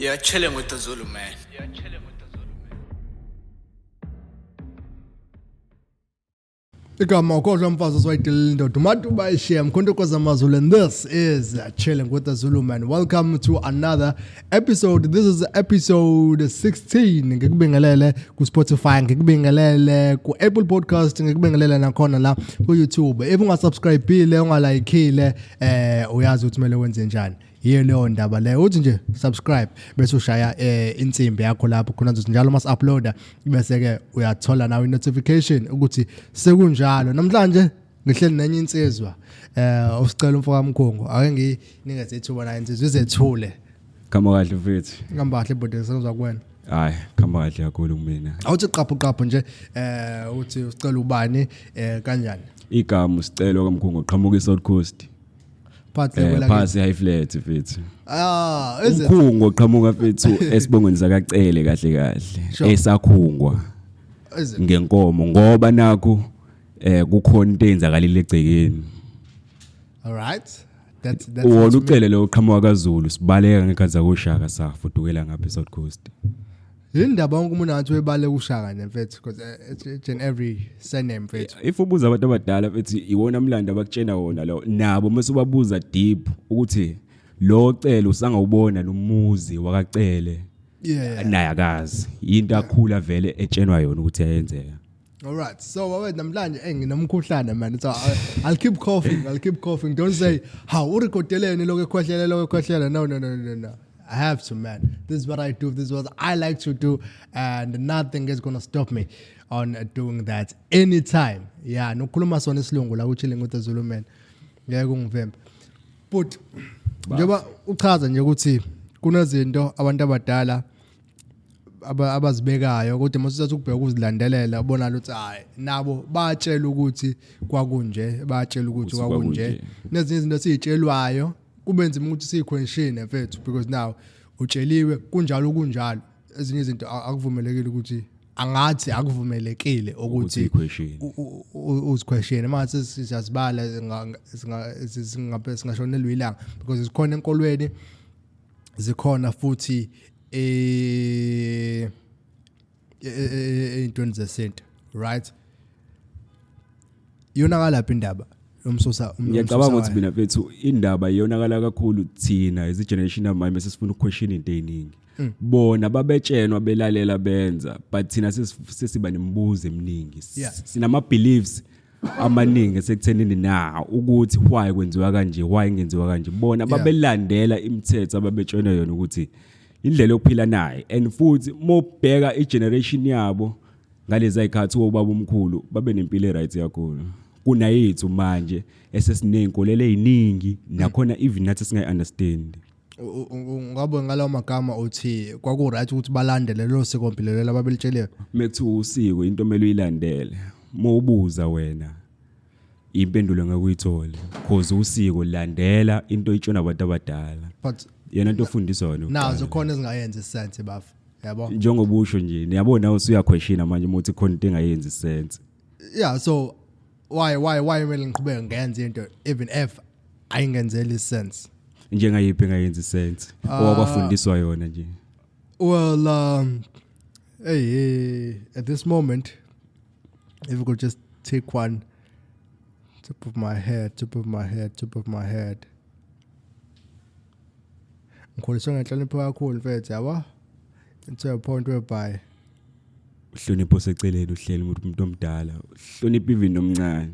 You're chilling with the Zulu man. Igama ukhohlwa mfazi oswayidelela indoda uMatuba ishiya mkhonto kwezamazulu, and this is Chilling with the Zulu Man. Welcome to another episode. This is episode 16. Ngikubingelele ku Spotify, ngikubingelele ku Apple Podcast, ngikubingelele nakhona la ku YouTube. If ungasubscribeile, ungalikile, uyazi ukuthi kumele wenze njani. Yiyo leyo ndaba leyo, uthi nje subscribe bese ushaya insimbi yakho lapho khona nje njalo mas uploada, bese ke uyathola nawe notification ukuthi sekunjalo. Namhlanje ngihleli nenye insizwa, usicela umfo kaMkhungo, ake nginikeze ithuba naye insizwa izethule. Khamba kahle, mfethu. Ngihamba kahle bode, sengizwa kuwena. Hayi, khamba kahle kakhulu kumina. Awuthi qaphu qaphu nje, uthi usicela ubani, kanjani? Igama usicelo kaMkhungo, qhamuka eSouth Coast. Phansi kwela Phasi high flat, mfethu. Ah, is it? Umkhungo qhamuka, mfethu, esibongweni sakaCele kahle kahle. Esakhungwa Is it? ngenkomo ngoba nakho kukhona into eyenzakalile egcekeni. All right, that's Wona uCele lo qhamuka kaZulu, sibaleka ngekhathi zakoShaka, safudukela ngapha eSouth Coast. Yindaba wonke umuntu ngathi webale kuShaka nje, mfethu, because it's each and every surname, mfethu. If ubuza abantu abadala, mfethu, iwona mlando abakutshena wona lo. Nabo mase ubabuza deep ukuthi lo Cele usangawubona nomuzi wakaCele, naye akazi into akhula vele etshenwa yona ukuthi yayenzeka. All right. So wait, namhlanje nginomkhuhlane, man. So I'll keep coughing. I'll keep coughing. Don't say how urekodeleni lokho ekhwehlela lokho ekhwehlela. No, no, no, no, no. I have to, man. This is what I do. This is what I like to do, and nothing is going to stop me on doing that anytime. Yeah, nokukhuluma sona isilungu la ku Chilling with the Zulu Man. Ngeke ungivembe. But njengoba uchaza nje ukuthi kunezinto abantu abadala abazibekayo, kodwa uma usathatha ukubheka ukuzilandelela, ubona ukuthi hayi, nabo batshela ukuthi kwakunje, batshela ukuthi Ukuthi kwakunje. Kwakunje. Nezinye izinto esizitshelwayo kube nzima ukuthi siyiquestione, mfethu, because now utsheliwe kunjalo kunjalo. Ezinye izinto akuvumelekile ukuthi, angathi akuvumelekile ukuthi uyi-question. Uziquestion manje siyazibala, singabe singashonelwa ilanga because zikhona enkolweni, zikhona futhi ey'ntweni zesintu, right? Yonakalaphi indaba yomsusa Ngiyacabanga umsusa ukuthi wayo? mina, mfethu, indaba iyonakala kakhulu thina as generation yamanje bese sifuna ukuquestion into eziningi. Bona babetshenwa, belalela, benza, but thina sesiba nemibuzo eminingi. Sinama beliefs amaningi esekuthenini na ukuthi why kwenziwa kanje, why ngenziwa kanje. Bona babelandela imithetho ababetshenwe yona ukuthi indlela yokuphila naye, and futhi mobheka igeneration yabo ngalezi ayikhathi obaba omkhulu babe nempilo eright kakhulu kunayethu manje esesineyinkolelo eziningi nakhona, even nathi singayi understand. Ngabe ngalawo magama uthi kwaku right ukuthi balandele lelo sikompilo lelo ababelitsheliwe? Mekuthiwa usiko into omele uyilandele, mawubuza wena impendulo ngeke uyithole, cause usiko landela into oyitshona abantu abadala, But yena into ofundiswa yona nazo kuqala. Khona ezingayenzi sense, bafu, yabo. Njengoba usho nje, niyabona, nawe usuyaquestiona manje uma uthi khona into engayenzi sense. Yeah, so why kumele ngiqhubeke ngenze into even if ayingenzeli sense? Njengayiphi engayenzi sense owakwafundiswa yona nje? Well, hey, hey, at this moment, if you could just take one, top of my head, top of my head, top of my head. Ngikhuliswe ngenhlonipho kakhulu, mfethu, yabo. To a point whereby Uhlonipho seceleni, uhleli umuntu omdala, uhlonipha even nomncane,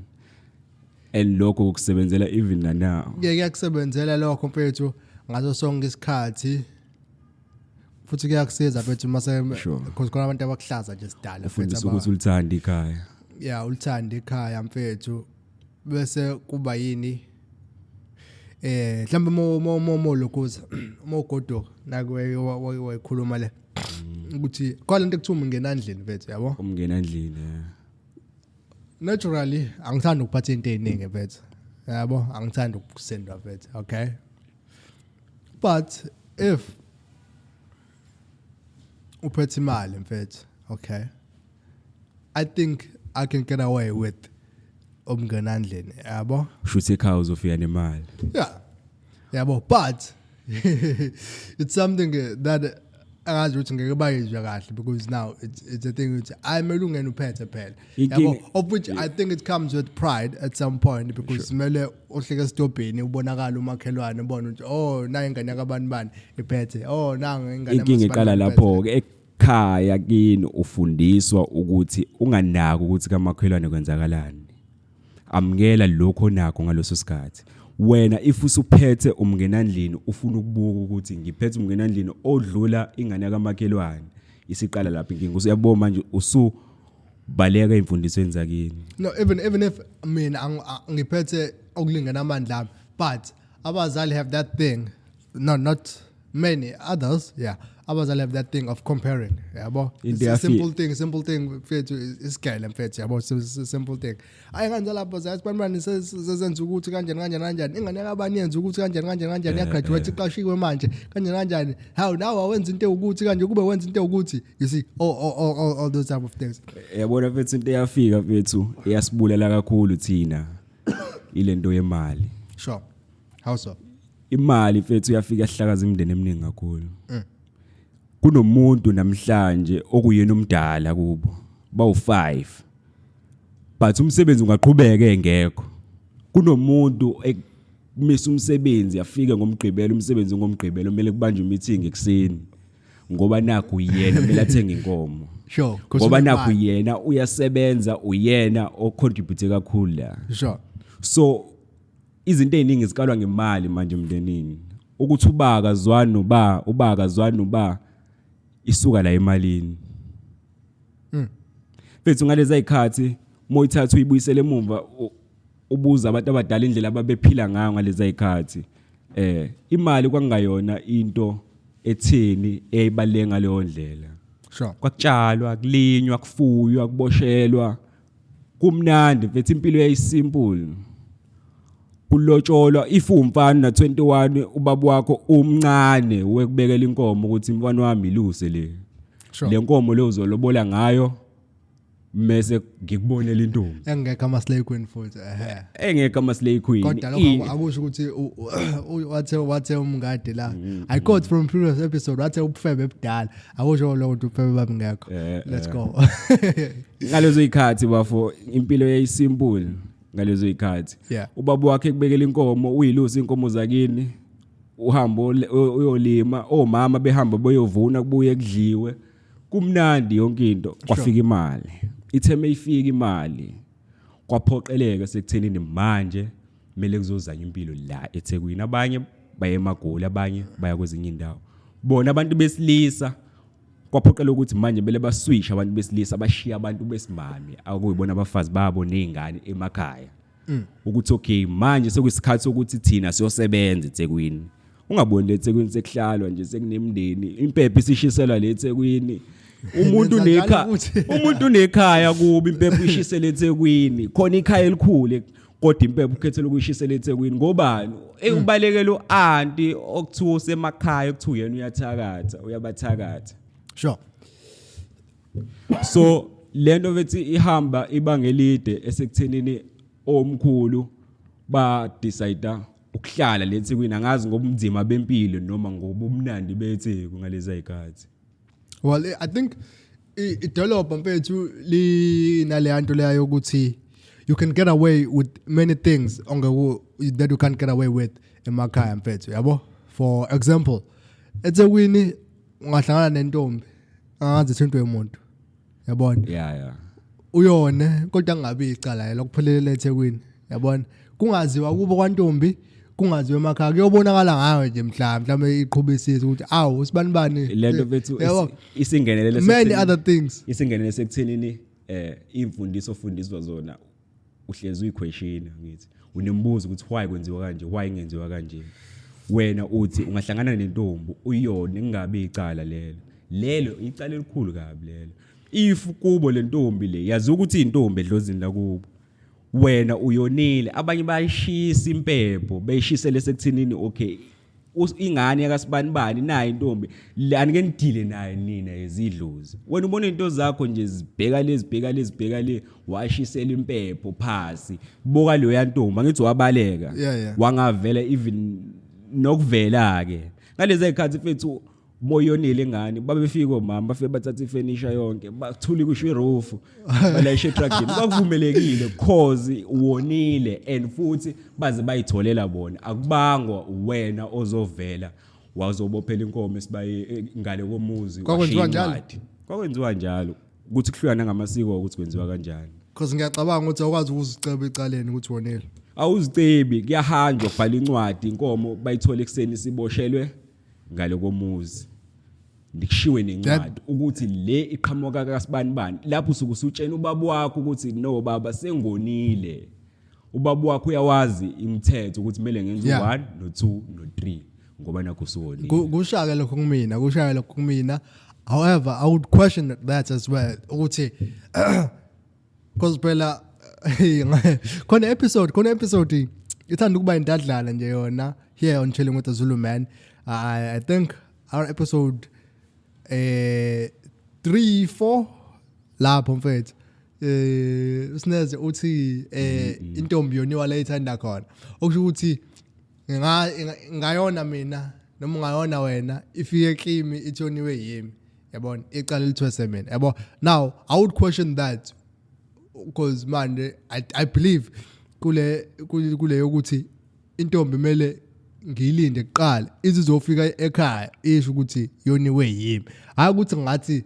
and lokho kukusebenzela even na now. Kuye kuyakusebenzela lokho, mfethu, ngaso sonke isikhathi. Futhi kuyakusiza, mfethu, mase because khona abantu abakuhlaza nje sidala, mfethu. Ufundisa ukuthi ulithande ikhaya. Yeah, ulithande ikhaya, mfethu, bese kuba yini, mhlawumbe mo lokuza mo goduka nakuwe wayikhuluma le ukuthi kwa lento ekuthiwa ungena endlini, mfethu, yabo. Umngena endlini, yeah. Naturally angithandi ukuphatha into eziningi, mfethu, yabo, angithandi ukusendwa, mfethu, okay? But if uphethe imali, mfethu, okay, I think I can get away with umngena endlini, yabo. Shuthi ekhaya uzofika nemali. Yeah, yabo, but It's something that angazi ukuthi ngeke bayizwe kahle, because now it's a thing ukuthi ayimele ungene uphethe phela. Yabo, of which I think it comes with pride at some point, because kumele uhleke esitobhini, ubonakala umakhelwane, ubone ukuthi, oh, nayi ingane yakabani bani iphethe, oh, nanga ingane. Inkinga iqala lapho ke ekhaya kini. Ufundiswa ukuthi unganaki ukuthi kamakhelwane kwenzakalani, amukela lokho onakho ngaleso sikhathi. Wena if usuphethe umngenandlini, ufuna ukubuka ukuthi ngiphethe umngenandlini odlula ingane yakamakhelwane, isiqala lapho inkinga. Usuyabona manje usubaleka emfundisweni zakini. No, even if mina ngiphethe okulingana amandla ami, but abazali have that thing, no, not many others, yeah, abazali have that thing of comparing, yabo. Into It's a simple thing, simple thing, mfethu, isigele, mfethu, yabo. It's a simple thing. Ayi, nganje lapho sayasibanibani sezenza ukuthi kanjani kanjani kanjani, ingane yakabani yenza ukuthi kanjani kanjani kanjani, yagraduate, iqashiwe manje, kanjani kanjani, how now awenza into ukuthi kanje, kube wenza into ukuthi, you see, all those type of things. Yabona mfethu, into eyafika, mfethu, eyasibulala kakhulu thina, ilento yemali. Sure, how so? Imali, mfethu, uyafika yahlakaza imindeni eminingi kakhulu. Kunomuntu namhlanje okuyena umdala kubo bawu5, but umsebenzi ungaqhubeka engekho. Kunomuntu ekumisa umsebenzi, afike ngomgqibelo, umsebenzi ngomgqibelo kumele kubanjwe meeting ekuseni, ngoba nakhu yena kumele athenge inkomo. 'Cause Ngoba nakhu unemali. yena uyasebenza, uyena ocontribute kakhulu la. So izinto eziningi zikalwa ngemali manje emndenini, ukuthi uba akazwani noba, uba akazwani noba, isuka la emalini. Mfethu, ngalezi ayikhathi moyithatha uyibuyisele emuva, ubuza abantu abadala indlela ababephila ngayo ngalezi ayikhathi, imali kwangayona into etheni eyayibaluleke ngaleyo ndlela. Kwakutshalwa, kulinywa, kufuywa, kuboshelwa, kumnandi mfethu, impilo yayisimple, kulotsholwa. If uwumfana na 21, ubaba wakho umncane wekubekela inkomo ukuthi mfana wami, iluse le. Le nkomo le uzolobola ngayo, mase ngikubonela intombi. Engekho ama-slay queen futhi, ehe. Engekho ama-slay queen. Kodwa lokho akusho ukuthi wathe umngadi la, I quote from previous episode, wathe ubufebe ebudala, akusho lokho ukuthi ubufebe babungekho. Let's go. Ngalezo zikhathi, bafo, impilo yayisimple ngalezo zikhathi. Ubaba wakhe kubekela inkomo, uyilusa inkomo zakini, uhamba uyolima, omama behamba boyovuna, kubuye kudliwe, kumnandi yonke into. Kwafika imali, ithe mayifika imali, kwaphoqeleka sekuthenini manje kumele kuzozanya impilo la eThekwini. Abanye baye emaGoli, abanye baya kwezinye indawo. Bona abantu besilisa kwaphoqela ukuthi manje bele baswisha abantu besilisa, bashiya abantu besimame, akuyibona abafazi babo nezingane emakhaya, ukuthi okay, manje sekuyisikhathi sokuthi thina siyosebenza eThekwini. Ungaboni le eThekwini sekuhlalwa nje, sekunemndeni, impepho isishiselwa le eThekwini, umuntu Nenza njalo nekhaya futhi. Umuntu unekhaya kubi, impepho ishisele eThekwini khona, ikhaya elikhulu, kodwa impepho ukhethela ukuyishisela eThekwini. Ngobani? Ubalekela u-anti okuthiwa usemakhaya, okuthiwa yena uyathakatha, uyabathakatha. So lento bethi ihamba ibanga elide esekuthenini omkhulu ba decide ukuhlala leThekwini, angazi ngobunzima bempilo noma ngobumnandi beTheku ngalezi ayikhathi. Well, I think idolobha, mfethu, linale nto leyo yokuthi you can get away with many things ongeku that you can't get away with emakhaya, mfethu, yabo. For example, eThekwini ungahlangana nentombi, angazi ithintwe umuntu, yabona? Yeah. Uyone, kodwa kungabi icala lokuphelele eThekwini, yabona, kungaziwa kubo kwantombi, kungaziwa emakhaya, kuyobonakala ngayo nje mhla mhlawumbe iqhubisisa ukuthi awu, usibani bani. Lento, mfethu, Yabo? isingenelele Many other things. Isingenelele sekuthenini imfundiso ofundiswa zona, uhlezi uyiquestion, ngithi unembuzo ukuthi why kwenziwa kanje, why ingenziwa kanje. Wena uthi ungahlangana nentombi uyona, kungabi icala lelo, lelo icala elikhulu kabi lelo. If kubo le ntombi le yazi ukuthi intombi edlozini lakubo, wena uyonile. Abanye bayishisa impepho, beyishisele sekuthenini okay, ingane yakasibani bani nayo intombi le, anike nidile nayo nina ezidlozi. Wena ubona into zakho nje zibheka le, zibheka le, zibheka le, washisela impepho phasi, buka leyo yantombi, angithi wabaleka. Wangavela even nokuvela ke. Ngalezi zikhathi mfethu, moyonile ingane, babefika omama, bafike bathatha ifurniture yonke, bathule kusho iroof, balayishe etruckini. Kwakuvumelekile cause wonile, and futhi baze bayitholela bona, akubangwa wena ozovela wazobophela inkomo esibaye ngale komuzi. Kwakwenziwa Washiya njalo? incwadi. Kwakwenziwa njalo, ukuthi kuhlukana ngamasiko ukuthi kwenziwa kanjani. Because ngiyacabanga ukuthi awukwazi ukuziceba ecaleni ukuthi wonile. Awuzicebi, kuyahanjwa kubhala incwadi, inkomo bayithola ekuseni siboshelwe ngale komuzi, ndikushiwe nencwadi ukuthi le iqhamuka kasibani bani. Lapho usuke usutshena ubaba wakho ukuthi, "No baba, sengonile." Ubaba wakho uyawazi imithetho ukuthi kumele ngenze u1 no2 no3 ngoba nakho usuwonile. Kushake lokho kumina, kushake lokho kumina. However, I would question that as well ukuthi because phela khona episode ithanda ukuba indadlana nje yona here on Chilling with the Zulu Man. I think our episode 3 4 lapho mfethu, usineze uthi intombi yoniwa la ithanda khona, okusho ukuthi ngayona mina noma ungayona wena, ifike kimi ithoniwe yimi, yabona, icala lithwese mina, yabo. Now I would question that because manje I believe kule yokuthi intombi kumele ngiyilinde kuqala izizofika ekhaya isho ukuthi yoniwe yimi, hayi ukuthi ngathi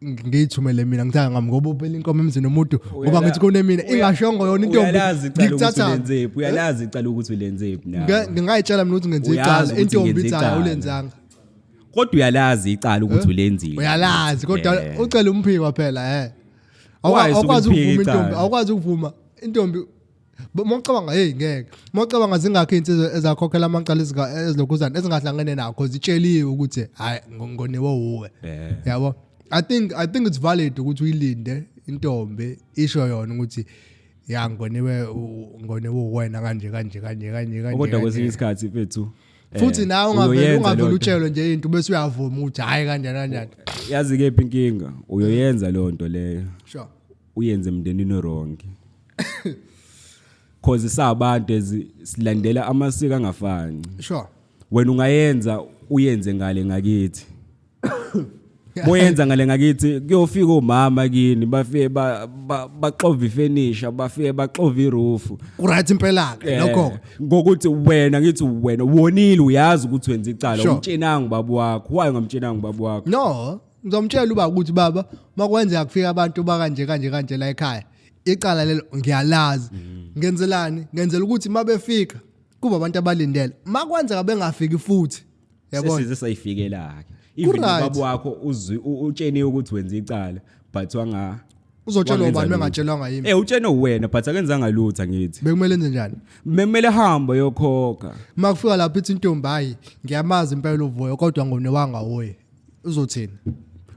ngiyithumele mina ngithanga ngami ngoba uphela inkomo emzini womuntu ngoba ngithi kunemina ingashongo yona intombi. Uyalazi icala ukuthi Ngikuthatha ulenzephi, uyalazi icala ukuthi ulenzephi nawe. Ngingayitshela mina ukuthi ngenze Uyazi icala, ukuthi intombi ngenze ithi hayi, icala. awulenzanga. Kodwa uyalazi icala ukuthi ulenzile. Uyalazi kodwa ucela umphikwa phela. Why Awukwazi usuke ukuvuma uphika intombi, icala? awukwazi ukuvuma intombi. Mawucabanga, hey, ngeke, mawucabanga zingakho insizwa ezakhokhela amacala ezilokhuzana ezingahlangene nakho, zitsheliwe ukuthi hayi, ngoniwe wuwe. Yabo, I think it's valid ukuthi uyilinde intombi isho yona ukuthi ya, ngoniwe ngoniwe wena kanje kanje kanje kanje kanje. Kodwa kwesinye Kanje. isikhathi mfethu, Futhi nawe ungavele uyoyenza ungavele leyo nto. utshelwe nje into bese uyavuma ukuthi hayi, kanjani kanjani. Yazi kephi inkinga? Uyoyenza leyo nto leyo, uyenze emndenini wrong, cause sabantu silandela amasiko angafani. Wena ungayenza, uyenze ngale ngakithi, boyenza ngale ngakithi, kuyofika omama kini, bafike baxove ifurniture, bafike baxove iroof. Kuright impela ke lokho. Ngokuthi wena, ngithi wena wonile, uyazi ukuthi wenza icala. Umtshenanga ubaba wakho? Why ungamtshenanga ubaba wakho? No, ngizomtshela uba ukuthi, "Baba, makwenzeka kufika abantu bakanje kanje kanje la ekhaya, icala lelo ngiyalazi. Ngenzelani? Ngenzela ukuthi mabefika kuba abantu abalindele, makwenzeka bengafiki futhi, yabona." Sesize sayifikela ke, even ubaba wakho utsheniwe ukuthi wenza icala, but wanga Uzotshelwa wangenza ubani lutho. bengatshelwanga yimi? Utshene wena, but akenzanga lutho, angithi? Bekumele enze njani? Memele hambo yokhokha. Makufika lapho ithi intombi, "Hayi, ngiyamazi impela uVoyo, kodwa ngonewanga wuye," uzothini?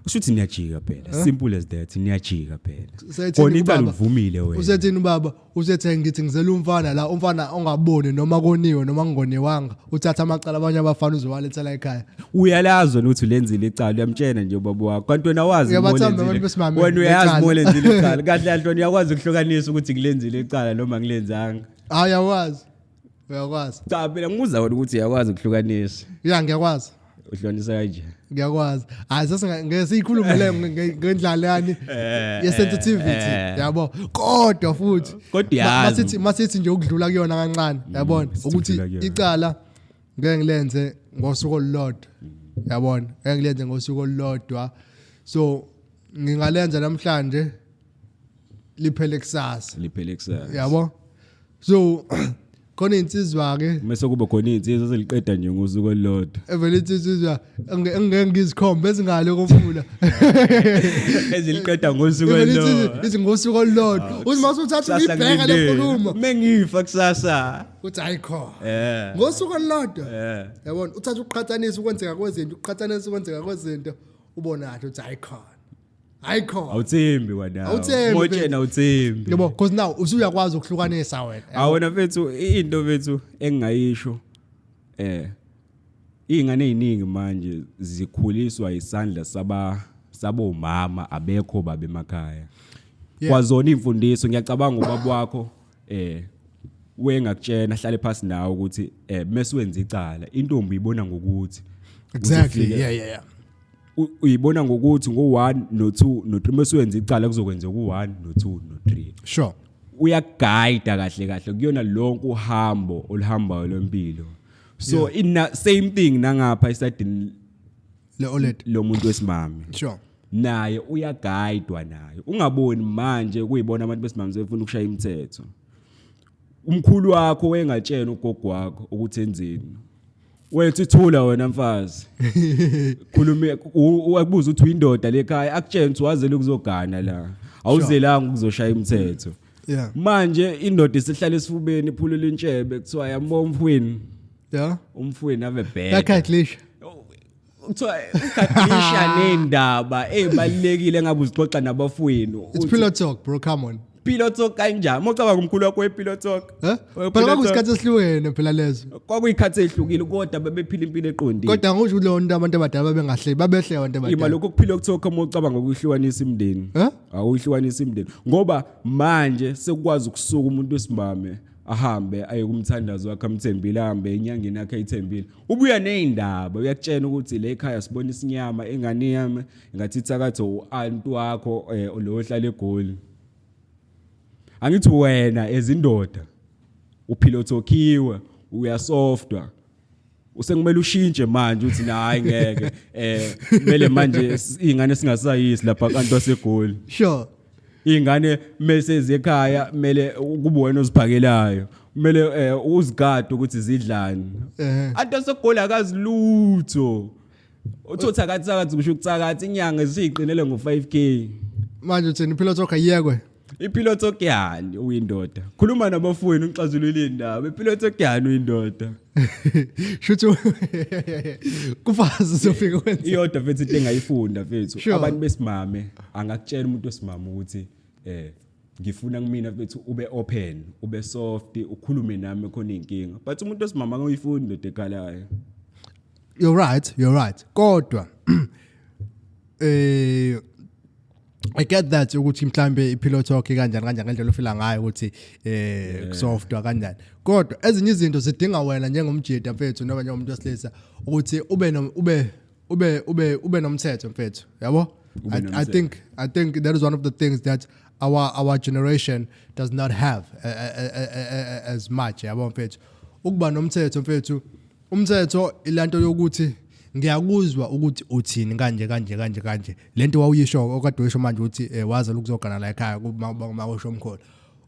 Kusho ukuthi niyajika phela, simple as that, niyajika phela. Usethini Khona icala ubaba? uvumile wena. Usethini ubaba? Usethe ngithi ngizela umfana la, umfana ongaboni noma koniwe noma ngoniwanga, uthatha amacala abanye abafana uzowalethela ekhaya. Uyalazi wena ukuthi ulenzile icala, uyamtshena nje ubaba wakho, kanti wena wazi uma Uyabathamba ulenzile. abantu besimame Wena uyazi ngecala. uma ulenzile icala kahle kahle, wena uyakwazi ukuhlukanisa ukuthi ngilenzile icala noma ngilenzanga. Hayi, uyakwazi, uyakwazi. Cha phela, ngibuza wena ukuthi uyakwazi ukuhlukanisa. Ya, ngiyakwazi. Uhlukanisa kanje? Ngiyakwazi. Hayi, sesingeke siyikhulume le ngendlela yani ye-sensitivity, yabo, kodwa futhi Kodwa uyazi. Masithi nje ukudlula kuyona kancane, yabona, Sithi ukuthi ukudlula kuyona. icala ngeke ngilenze ngosuku olulodwa, yabona, ngeke ngilenze ngosuku olulodwa, so ngingalenza namhlanje liphele kusasa. Liphele kusasa. Yabo, so khona insizwa ke. Mase kube khona iy'nsizwa eziliqeda nje ngosuku olulodwa. Evele insizwa engeke ngizikhombe ezingale komfula. Eziliqeda ngosuku Evele olulodwa. ithi ngosuku olulodwa, uthi mase uthatha Kusasa uyibheka ngilindele. lenkulumo, Mengifa kusasa. uthi ayikho ngosuku olulodwa. Yabona, uthatha ukuqhathanisa ukwenzeka kwezinto, ukuqhathanisa ukwenzeka kwezinto, ubona kahle ukuthi ayikhona, ayikhona. Awuthembi wena. Awuthembi, Motshena awuthembi. Yabo, because now usuyakwazi ukuhlukanisa wena. Awona mfethu, into mfethu engingayisho, iy'ngane ey'ningi manje zikhuliswa isandla saba sabomama, abekho baba emakhaya. Kwazona imfundiso, ngiyacabanga ubaba wakho Wengakutshena ahlale phansi nawe ukuthi mase wenza icala, intombi uyibona ngokuthi Exactly. Yeah yeah yeah. Uyibona ngokuthi ngo1 no2 no3, mase wenza icala kuzokwenzeka u1 no2 no3. Uyaguide kahle kahle kuyona lonke uhambo oluhambayo lempilo. So in same thing nangapha esayidini Le OLED. Lo muntu wesimame naye uyaguidwa naye. Ungaboni manje kuyibona abantu besimame sebefuna ukushaya imithetho. Umkhulu wakho wengatshena ugogo wakho ukuthi enzeni, wethu ithula wena mfazi, khulume. Akubuza ukuthi uyindoda lekhaya, akutshena ukuthi wazele ukuzogana la, awuzelanga ukuzoshaya imithetho. Manje indoda isihlala esifubeni, iphulula intshebe, kuthiwa yambo umfweni, umfweni ave bheka. Yakhatlisha. Kuthiwa ukadisha nendaba ezibalekile ngabe uzixoxa nabafowenu. It's pillow talk, bro, come on. Pillow talk kanjani? Mocabanga umkhulu wakho we-pillow talk. Eh? We-pillow Phela talk. kwakuyisikhathi esihlukene phela lezo. Kwakuyikhathi ehlukile, kodwa bebephila impilo eqondile. Kodwa ngisho ukuthi leyo nto abantu abadala babengahleki, babehleka abantu Ima abadala. lokho kuphila talk, uma ucabanga ukuhlukanisa imindeni. Eh? Awuhlukanisa imindeni ngoba manje sekukwazi ukusuka umuntu wesimame ahambe aye kumthandazo wakhe amthembile, ahambe enyangeni yakhe ayithembile, ubuya nezindaba, uyakutshela ukuthi le ekhaya sibona isinyama, engane yami ngathi ithakatho u-anti wakho lo ohlala eGoli. Angithi wena ezindoda uphilotokhiwe, uyasoftwa, usekumele ushintshe manje, uthi na hayi ngeke, kumele manje iy'ngane singasayisi lapha kanti waseGoli. Iy'ngane mese ekhaya kumele kube wena oziphakelayo, kumele uzigade ukuthi zidlani. Anti waseGoli akazi lutho, uthi uthakathi thakathi kusho ukuthakathi inyanga isiyiqinele ngo-5K. Manje uthini, pillow talk ayiyekwe? I-pillow talk yani? Uyindoda, khuluma nabafowenu, uxazulule indaba. I-pillow talk yani? Uyindoda. Shuthi kufazi uzofika kwenza. Iyodwa mfethu into engayifunda, mfethu. Abantu besimame, angakutshela umuntu wesimame ukuthi ngifuna kumina, mfethu, ube open, ube soft, ukhulume nami khona inkinga, but umuntu wesimame akuyifuni indoda ekhalayo. You're right, you're right. Kodwa I get that ukuthi mhlambe i-pillow talk kanjani kanjani, ngendlela ofila ngayo ukuthi kusoftwa kanjani. Kodwa ezinye izinto zidinga wena njengomjida, mfethu, noma njengomuntu wesilisa ukuthi ube no ube ube ube ube nomthetho, mfethu. Yabo? Ube I nomthetho. think that is one of the things that our generation does not have as much, yabo, mfethu. Ukuba nomthetho, mfethu. Umthetho ilanto yokuthi ngiyakuzwa ukuthi uthini kanje kanje kanje kanje, lento wawuyisho okade uyisho manje ukuthi wazela ukuzogana la ekhaya kuma usho omkhulu,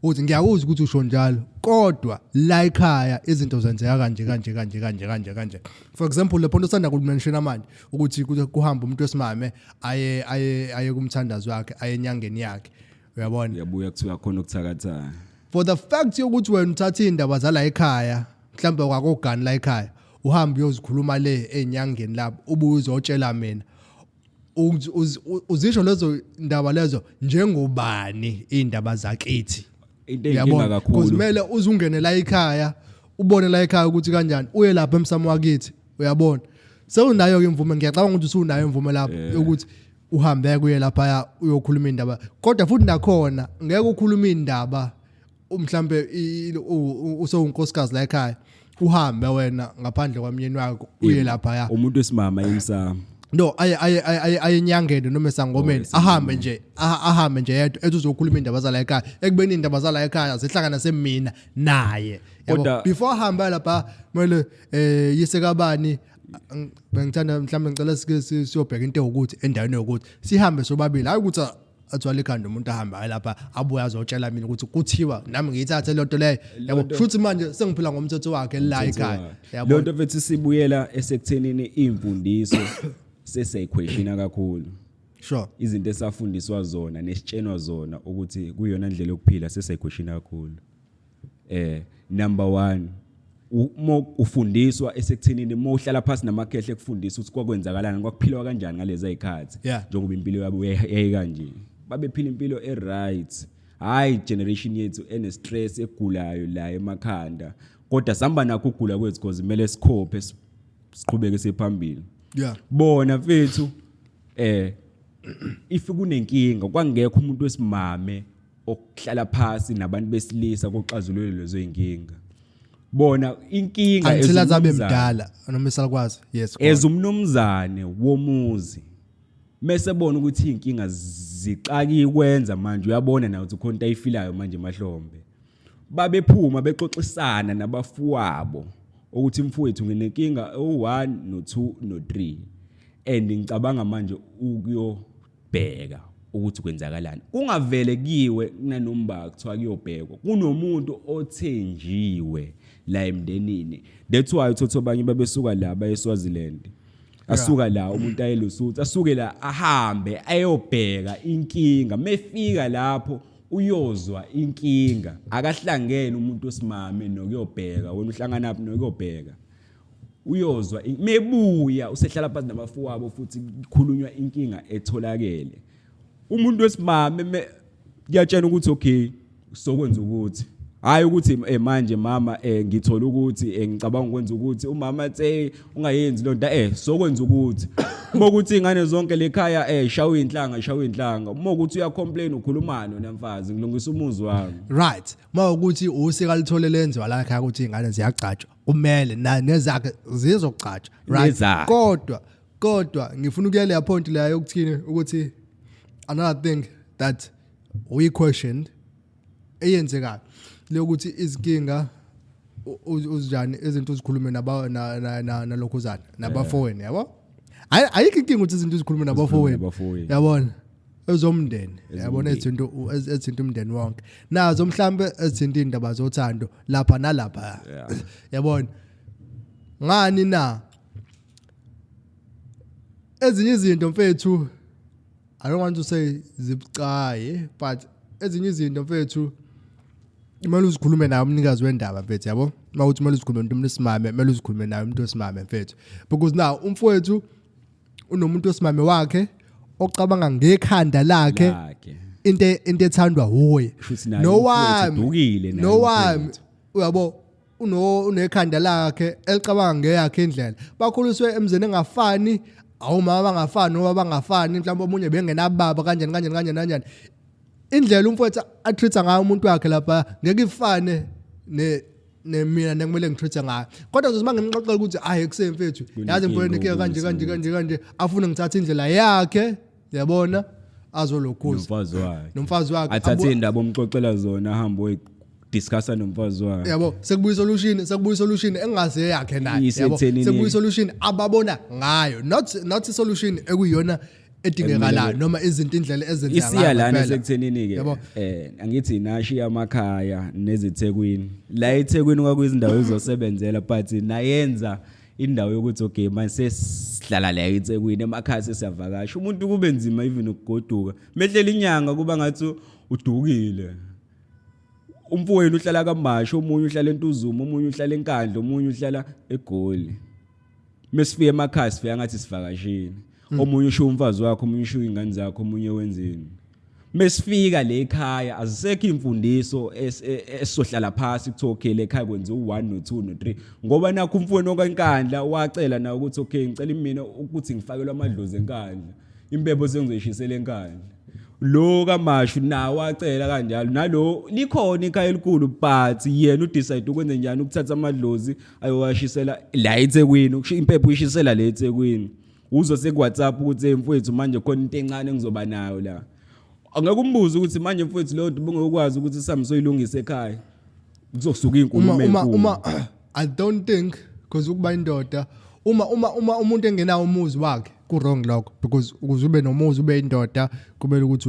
uthi ngiyakuzwa ukuthi usho njalo, kodwa la ekhaya izinto zenzeka kanje kanje kanje kanje kanje kanje. For example, le point osanda kumention manje ukuthi kuhamba umuntu wesimame aye kumthandazi wakhe, aye enyangeni yakhe, uyabona? Uyabuya, kuthiwa khona ukuthakatha. For the fact yokuthi wena uthatha indaba zala ekhaya, mhlawumbe kwakogani la ekhaya, uhambe uyozikhuluma le enyangeni lapho, ubuye uzotshela mina, uzisho lezo ndaba lezo njengobani indaba zakithi? Into eyinkinga Because kakhulu. kumele uzungene la ekhaya, ubone la ekhaya ukuthi kanjani, uye lapha emsamo wakithi, uyabona, sewunayo ke imvume. Ngiyacabanga ukuthi usunayo imvume lapho yokuthi uhambe kuye lapha uyokhuluma indaba. Kodwa futhi nakhona ngeke ukhulume indaba mhlambe usewunkosikazi la ekhaya, uhambe wena ngaphandle kwamyeni wakho uye lapha. Umuntu wesimama emsamo. No, aye enyangeni noma esangomeni. Oh, ahambe nje ahambe nje yedwa, ethi uzokhuluma indaba zala ekhaya, ekubeni indaba zala ekhaya zihlangana semina naye, yabo. Before ahambe lapha kumele yise kabani, bengithanda mhlawumbe ngicela sike siyobheka into ewukuthi endaweni yokuthi sihambe sobabili, hayi ukuthi athwale ikhanda umuntu ahambe aye lapha, abuye azotshela mina ukuthi kuthiwa, nami ngiyithathe le nto leyo, yabo. Shuthi manje sengiphila ngomthetho wakhe la ekhaya, yabo. Lo nto, mfethu, sibuyela esekuthenini imfundiso sesiyayiquestiona kakhulu. Izinto esafundiswa zona nesitshenwa zona ukuthi kuyona ndlela yokuphila, sesiyayiquestiona kakhulu. Number 1, uma ufundiswa esekuthenini, uma uhlala phansi namakhehle ekufundisa ukuthi kwakwenzakalani, kwakuphilwa kanjani ngalezi ayikhathi, njengoba impilo yabo yayikanje, babephila impilo e-right, hayi generation yethu ene stress egulayo la emakhanda. Kodwa sihamba nakho ukugula kwethu because kumele sikhophe, siqhubeke siphambili. Bona, mfethu, if kunenkinga, kwangekho umuntu wesimame okuhlala phansi nabantu besilisa koxazulule lezo inkinga. Bona inkinga Until azabe ezumnumzane. mdala noma esalukwazi, yes, go on. As umnumzane womuzi, mese bona ukuthi inkinga zixaki kwenza manje, uyabona nawe ukuthi khona into ayifilayo manje emahlombe, babephuma bexoxisana nabafuwabo ukuthi, "Mfowethu, nginenkinga u1 no2 no3 and ngicabanga manje ukuyobheka ukuthi kwenzakalani." Kungavele kiwe kunanomba kuthiwa kuyobhekwa, kunomuntu othenjiwe la emndenini. That's why uthothi abanye babesuka la baye eSwaziland, asuka la umuntu aye Lesotho, asuke la ahambe ayobheka inkinga. Mefika lapho uyozwa inkinga, akahlangene umuntu osimame nokuyobheka. Wena uhlangana phi nokuyobheka? Uyozwa mebuya usehlala phansi nabafowabo futhi kukhulunywa inkinga etholakele. Umuntu wesimame kuyatshena ukuthi okay, sokwenza ukuthi, hayi ukuthi manje mama, ngithola ukuthi ngicabanga ukwenza ukuthi umama athe ungayenzi lonto, sokwenza ukuthi mokuthi ingane zonke lekhaya shawe inhlanga, shawe inhlanga. Mokuthi uya complain, ukhulumana namfazi, ngilungisa umuzi wami. Right, mawukuthi usika lithole lenziwa la ekhaya ukuthi ingane ziyagcatshwa, kumele na nezakhe zizogcatshwa, right? Nezakhe. Kodwa ngifuna ukuya leya point leya yokuthini, ukuthi another thing that we questioned eyenzekayo leyokuthi izinkinga uzinjani izinto uzikhulume naba nalokhuzana nabafowenu, yabo. Ayikho inkinga ukuthi izinto uzikhulume nabafowenu. Nabafowenu. Yabona, ezomndeni, yabona, ezinto umndeni wonke nazo, mhlambe ezinto indaba zothando lapha nalapha. Yabona, ngani na ezinye izinto, mfethu, I don't want to say zibucayi, but ezinye izinto, mfethu, kumele uzikhulume naye umnikazi wendaba, mfethu, yabo. Mawuthi kumele uzikhulume nomuntu wesimame, kumele uzikhulume naye umuntu wesimame, mfethu, because now umfowethu unomuntu wesimame wakhe ocabanga ngekhanda lakhe lakhe into ethandwa wuye. Shuthi naye Nowami umfowethu udukile naye nowami umfowethu. Uyabo, unekhanda lakhe elicabanga ngeyakhe indlela. Bakhuliswe emzini engafani, awumama bangafani noma bangafani, mhlawumbe omunye bengenababa, kanjani kanjani kanjani kanjani. Indlela umfowethu atreat ngayo umuntu wakhe lapha ngeke ifane ne nemina nekumele ngitreat ngayo, kodwa ngizothi mangimxoxela ukuthi hayi, ekuseni mfethu, yazi mfowethu, inkinga kanje kanje kanje kanje, afune ngithathe indlela yakhe, yabona, azolokhuza nomfazi wakhe. Nomfazi wakhe. Athathe indaba omxoxela zona, ahambe oyidiscussa nomfazi wakhe. Yabo, sekubuya solution, sekubuya solution engase yakhe naye, yabo. Isethenini. Sekubuya solution ababona ngayo, not solution ekuyiyona edingekalayo noma izinto indlela ezenza Isiya lana ngempela. Sekuthenini ke? Yabo. Angithi nashiya amakhaya nezeThekwini. La eThekwini kwakuyizindawo ezosebenzela, but nayenza indawo yokuthi okay, manje sesihlala la eThekwini, emakhaya sesiyavakasha. Umuntu kube nzima even ukugoduka, mehlela inyanga kuba ngathi udukile. Umfowenu uhlala kaMashu, omunye uhlala eNtuzuma, omunye uhlala eNkandla, omunye uhlala eGoli. Mesifika emakhaya sifika ngathi sivakashile. Omunye usho umfazi wakhe, omunye usho ingane zakhe, omunye wenzeni. Mesifika le ekhaya azisekho imfundiso esizohlala phasi kuthiwa okay, le ekhaya kwenziwa u1 no2 no3, ngoba nakho umfowenu okaNkandla wacela na ukuthi okay, ngicela mina ukuthi ngifakelwe amadlozi eNkandla, impepho sengizoyishisela eNkandla. Lo kaMashu nawo wacela kanjalo, nalo likhona ikhaya elikhulu, but yena udecide ukwenze njani, ukuthatha amadlozi ayowashisela la eThekwini, ukusho impepho uyishisela la eThekwini. Uzwe seku WhatsApp ukuthi, "Hey mfowethu, manje khona into encane engizoba nayo la." Angeke umbuze ukuthi manje mfowethu, leyo nto bungekwazi ukuthi sihambe soyilungisa ekhaya? Kuzosuka izinkulumo Uma ezinkulu. Uma I don't think, because ukuba indoda, uma umuntu engenawo umuzi wakhe, ku wrong lokho, because ukuze ube nomuzi, ube indoda, kumele ukuthi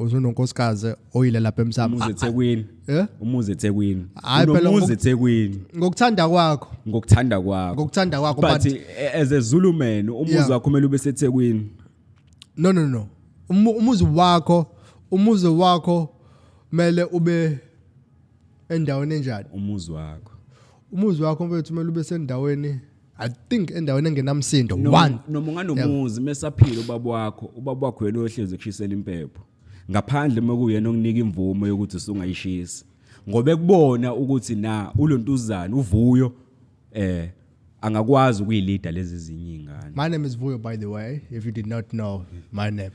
usunonkosikazi oyile lapha emsamo. Umuzi eThekwini. Eh? Umuzi eThekwini. Hhayi phela. Unomuzi eThekwini. Ngokuthanda kwakho. Ngokuthanda kwakho. Ngokuthanda kwakho. But but as a Zulu man, umuzi wakho kumele ube seThekwini. No, umuzi wakho mele ube endaweni enjani? Umuzi wakho. Umuzi wakho, mfethu, kumele ube sendaweni, I think endaweni engenamsindo. Noma One. Noma unganomuzi, mesaphila ubaba wakho, ubaba wakho yena ohlezi ekushisela impepho ngaphandle mekuyena okunika imvumo yokuthi usungayishisa, ngoba ekubona ukuthi na ulontuzana uVuyo angakwazi ukuyilida lezi zinye ingane. My name is Vuyo, by the way, if you did not know my name.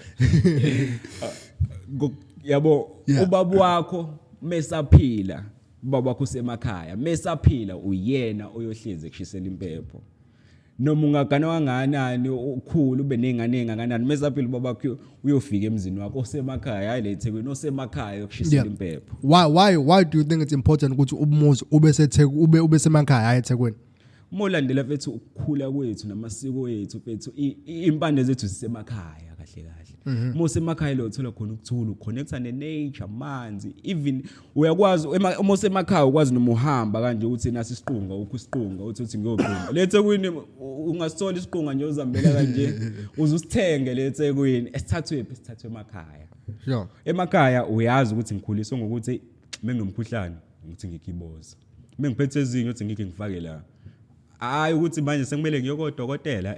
Yabo, ubaba wakho mesaphila. Ubaba wakho usemakhaya, mesaphila uyena oyohlezi ekushisela impepho. Noma ungagana kangakanani, ukhulu, ube ney'ngane ey'ngakanani, mesaphila ubaba wakho uyofika emzini wakho osemakhaya, hhayi le eThekwini, osemakhaya yokushisela impepho. Why do you think it's important ukuthi umuzi ube seTheku, ube semakhaya, hayi eThekwini? Uma ulandela, mfethu, ukukhula kwethu namasiko ethu, mfethu, impande zethu zisemakhaya kahle kahle. Uma usemakhaya lo uthola khona ukuthula, uconnecta ne-nature, amanzi, even uyakwazi uma usemakhaya ukwazi noma uhamba kanje uthi nasi isiqunga, ukho isiqunga, uthi ngiyogquma le eThekwini, ungasithola isiqunga nje uzihambela kanje uze usithenge le eThekwini. Esithathwe phi? Sithathwe emakhaya. Emakhaya uyazi ukuthi ngikhuliswe ngokuthi menginomkhuhlane ukuthi ngikhiboza, mengiphethe ezinye uthi ngike ngifake la, hayi ukuthi manje sekumele ngiye kodokotela.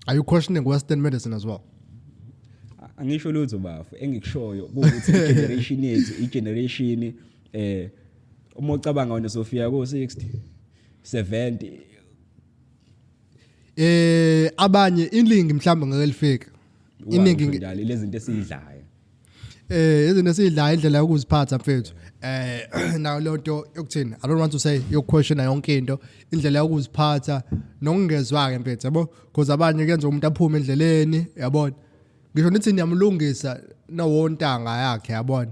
Are you questioning Western medicine as well? Angisho lutho, bafo. Engikushoyo ukuthi i-generation yethu, i-generation uma ucabanga wena sofika ko 60 70. Abanye iningi mhlawumbe ngeke lifike. Iningi njalo lezi zinto esiyidlayo. Izinto esiyidlayo, indlela yokuziphatha, mfethu. Nayo leyo nto yokuthini, I don't want to say yokuquestiona yonke into, indlela yokuziphatha nokungezwa ke, mfethu, yabo, because abanye kuyenza umuntu aphume endleleni, yabona. Ngisho nithi niyamlungisa nawontanga yakhe, yabona.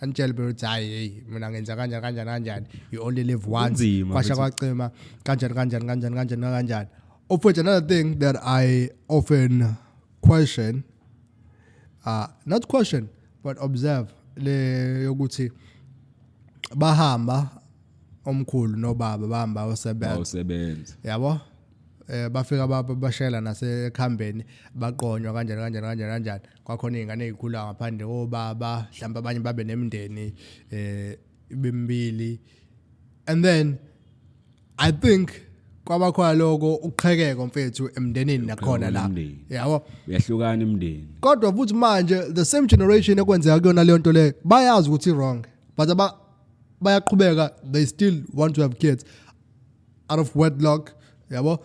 Antshele ukuthi hayi, hey, mina ngenza kanjani kanjani kanjani, you only live once. Kunzima, kwasha mfethu. Kwacima kanjani kanjani kanjani kanjani kanjani. Of which another thing that I often question, not question but observe, le yokuthi bahamba omkhulu nobaba bahamba osebenza. Awusebenza. Yabo, bafika bashela nasekhambeni, baqonywa kanjani kanjani kanjani kanjani, kwakhona izingane ezikhula ngaphandle kobaba, mhlawumbe abanye babe nemindeni bembili, and then I think kwabakhona lokho uqhekeko, mfethu, emndenini nakhona la. Umndeni. Yabo. Uyahlukana imndeni. Kodwa futhi manje the same generation ekwenzeka kuyona leyo nto leyo bayazi ukuthi wrong, but aba bayaqhubeka, they still want to have kids out of wedlock, yabo.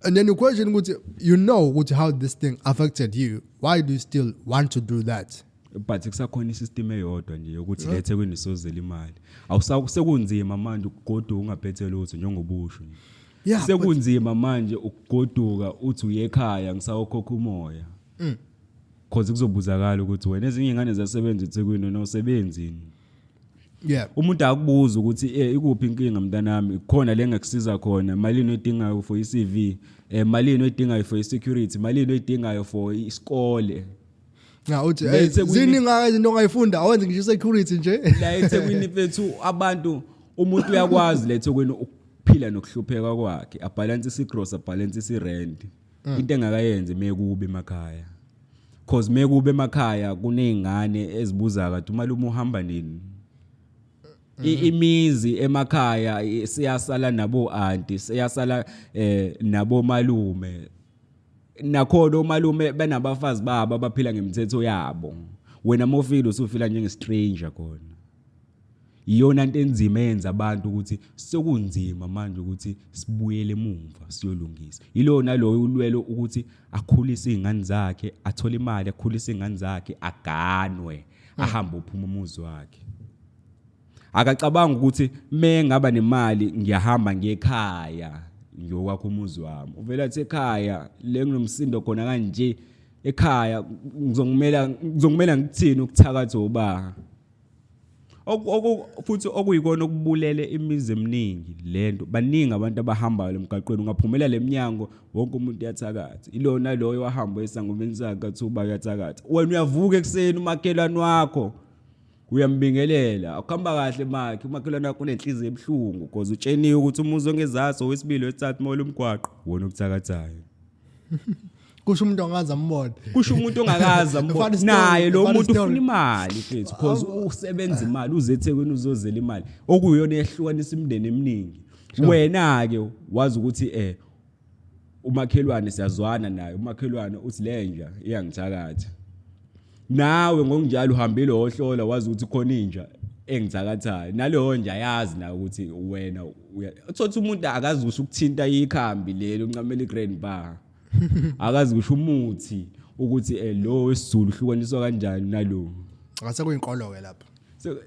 And then you question ukuthi you know ukuthi how this thing affected you, why do you still want to do that? But kusakhona isystem eyodwa nje yokuthi le eThekwini sozela imali, awusekunzima manje ukugoduka ungaphethe lutho njengobusho nje. Sekunzima manje ukugoduka uthi uye ekhaya ngisawokhokha umoya, cause kuzobuzakala ukuthi wena ezinye ingane zasebenza eThekwini, wena usebenzi. Umuntu akubuza ukuthi ikuphi inkinga, mntanami, khona le ngekusiza khona, malini oyidingayo for i-CV, malini oyidingayo for i-security, malini oyidingayo for isikole? Ya, uthi Le hey, eThekwini ziningi izinto ongayifunda, awenze ngisho security nje. La eThekwini, mfethu, abantu, umuntu uyakwazi la eThekwini ukuphila nokuhlupheka kwakhe, abhalansise igross, abhalansise irent, into engakayenzi mekube emakhaya, cause mekube emakhaya kuney'ngane ezibuza kade umalume uhamba nini. Imizi emakhaya siyasala nabo auntie, siyasala nabo malume, nakhona omalume benabafazi babo abaphila ngemithetho yabo. Wena mofile usufila njenge stranger khona. Iyona into enzima eyenza abantu ukuthi sekunzima manje ukuthi sibuyele emumva siyolungisa. Yilona loyo ulwelo ukuthi akhulise izingane zakhe, athole imali, akhulise izingane zakhe, aganwe, ahambe uphuma umuzi wakhe. Akacabanga ukuthi mengaba nemali ngiyahamba ngiyekhaya ngiyokwakha umuzi wami. Uvela athi ekhaya le nginomsindo khona kanje, ekhaya ngizongimela ngikuthini ukuthakatha uba. Futhi okuyikona okubulele imizi eminingi lento, baningi abantu abahambayo emgaqweni, ungaphumela leminyango wonke umuntu uyathakatha. Ilona loyo wahamba esangomeni sakhe athi uba uyathakatha, wena uyavuka ekuseni umakhelwane wakho uyambingelela, akuhamba kahle makhe, umakhelwane wakho unenhliziyo ebuhlungu because utsheniwe ukuthi umuzi ongezaso wesibili wesithathu mawela umgwaqo wona okuthakathayo. Kusho umuntu ongazi ambone. Kusho umuntu ongakazi ambone. Funny story, Naye lo funny muntu story. ufuna imali, mfethu, because usebenza imali, uze eThekwini uzozela imali okuyiyona ehlukanisa imindeni eminingi. Wena ke wazi ukuthi umakhelwane siyazwana naye, umakhelwane uthi lenja iyangithakatha, nawe ngokunjalo uhambile wohlola wazi ukuthi khona inja engithakathayo, naleyo nja yazi nawe ukuthi wena uthothi umuntu akazi kusho ukuthinta ikhambi leli uncamela igrand bar, akazi kusho umuthi ukuthi lo wesiZulu uhlukaniswa kanjani nalo. Ngase kuyinkolo ke lapha. So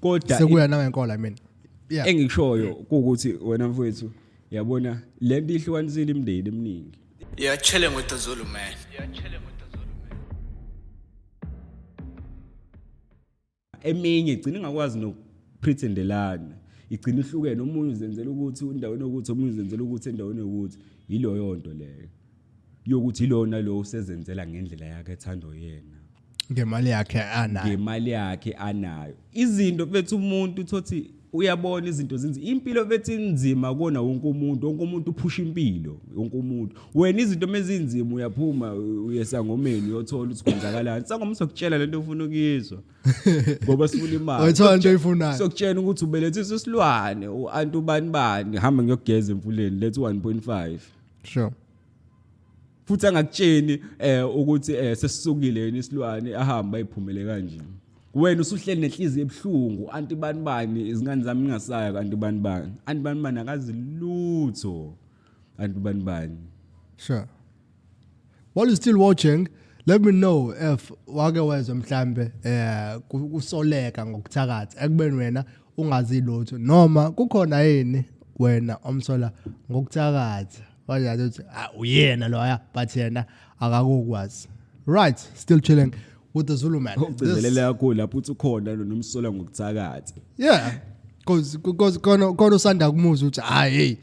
Kodwa Sekuya nangenkolo, I mean, yeah. Engikushoyo kuwukuthi wena mfowethu, yabona lento ihlukanisile imindeni eminingi. You're chilling with the Zulu man. Eminye igcina ingakwazi nokupretendelana, igcina ihlukene, omunye uzenzela ukuthi endaweni yokuthi, omunye uzenzela ukuthi endaweni yokuthi. Yiloyo nto leyo yokuthi ilona lo usezenzela ngendlela yakhe ethandwa yena. Ngemali yakhe anayo. Ngemali yakhe anayo. Izinto bethu, umuntu uthothi uyabona izinto zinzima, impilo bethi inzima kona wonke umuntu, wonke umuntu uphusha impilo, wonke umuntu. Wena izinto mezinzima uyaphuma uyesangomeni, uyothola ukuthi kwenzakalani. Sangoma sokutshela lento ofuna ukuyizwa ngoba sifuna imali. Uyithola into oyifunayo. Sokutshela ukuthi ubelethisa isilwane, u-anti ubani bani, hamba ngiyogeza emfuleni, letha u-1.5. Futhi angakutsheni ukuthi sesisukile yini isilwane, ahamba ayiphumele kanje. Wena usuhleli nenhliziyo ebuhlungu, anti bani bani, izingane zami ngingasaya kanti bani bani, anti bani bani akazi lutho, anti bani bani. Sure. While you're still watching, let me know if wake wezwa mhlambe kusoleka ngokuthakatha ekubeni wena ungazi lutho, noma kukhona yini wena omsola ngokuthakatha wajazi ukuthi, ah, uyena loya, but yena akakukwazi. Right, still chilling with the Zulu man. Ugcizelela kakhulu lapho uthi ukhona nomsola ngokuthakatha. Yeah, because khona usanda kumuza ukuthi, hayi, hey,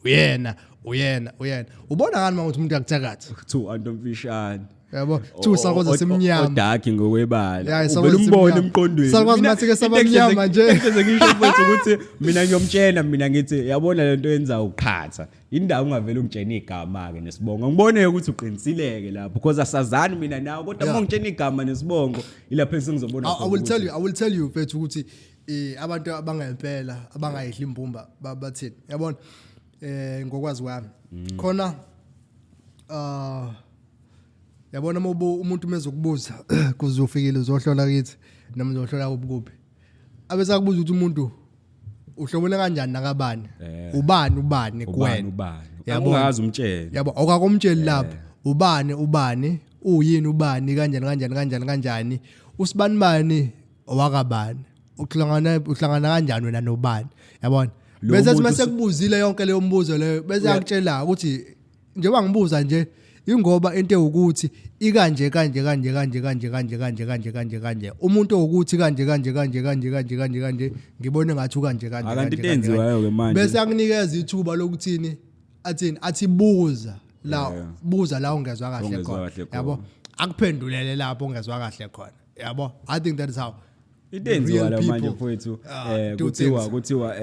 uyena, uyena, uyena. Ubona ngani manje ukuthi umuntu uyakuthakatha? Kuthiwa anto mfishane. Yabo, kuthiwa usakwazi simnyama. Odark ngokwebala. Yeah, uvela umbone emqondweni. Sakwazi mathi ke sabamnyama nje. Into ngisho mfethu ukuthi mina ngiyomtshela, mina ngithi yabona lento yenza uqhatha. Indawo ungavela ungitshena igama ke nesibongo. Ngibone ukuthi uqinisileke lapho because asazani mina nawe, kodwa uma ungitshena igama nesibongo ilapho esengizobona. I will tell you mfethu ukuthi abantu abangempela abangayidli imbumba bathini. Yabona, ngokwazi kwami khona, yabona uma umuntu mezokubuza kuze ufikile uzohlola kithi noma uzohlola ubukuphi, abese akubuza ukuthi umuntu uhlobene kanjani nakabani, ubani ubani ubani kuwena. Ubani. Yabona. Ungazi umtshele. Yabo, awukakomtsheli lapho ubani ubani, uyini ubani, kanjani kanjani kanjani kanjani, usibani bani owakabani, uhlangana kanjani wena nobani, yabona. Lo Bese muntu mase kubuzile yonke leyo mbuzo leyo, bese yakutshela ukuthi njengoba ngibuza nje ingoba into ewukuthi ikanje kanje kanje kanje kanje kanje kanje kanje kanje kanje, umuntu owukuthi kanje kanje kanje kanje kanje kanje kanje, ngibone ngathi ukanje kanje. Akanti kanje, into kanje, enziwayo kanje. ke manje. Bese akunikeza ithuba lokuthini, athini, athi buza la, buza la ungezwa kahle Ungezwa khona. kahle khona. Yabo, akuphendulele lapho ungezwa kahle khona, yabo. I think that is how Into enziwa la manje people, mfowethu, do kuthiwa things. kuthiwa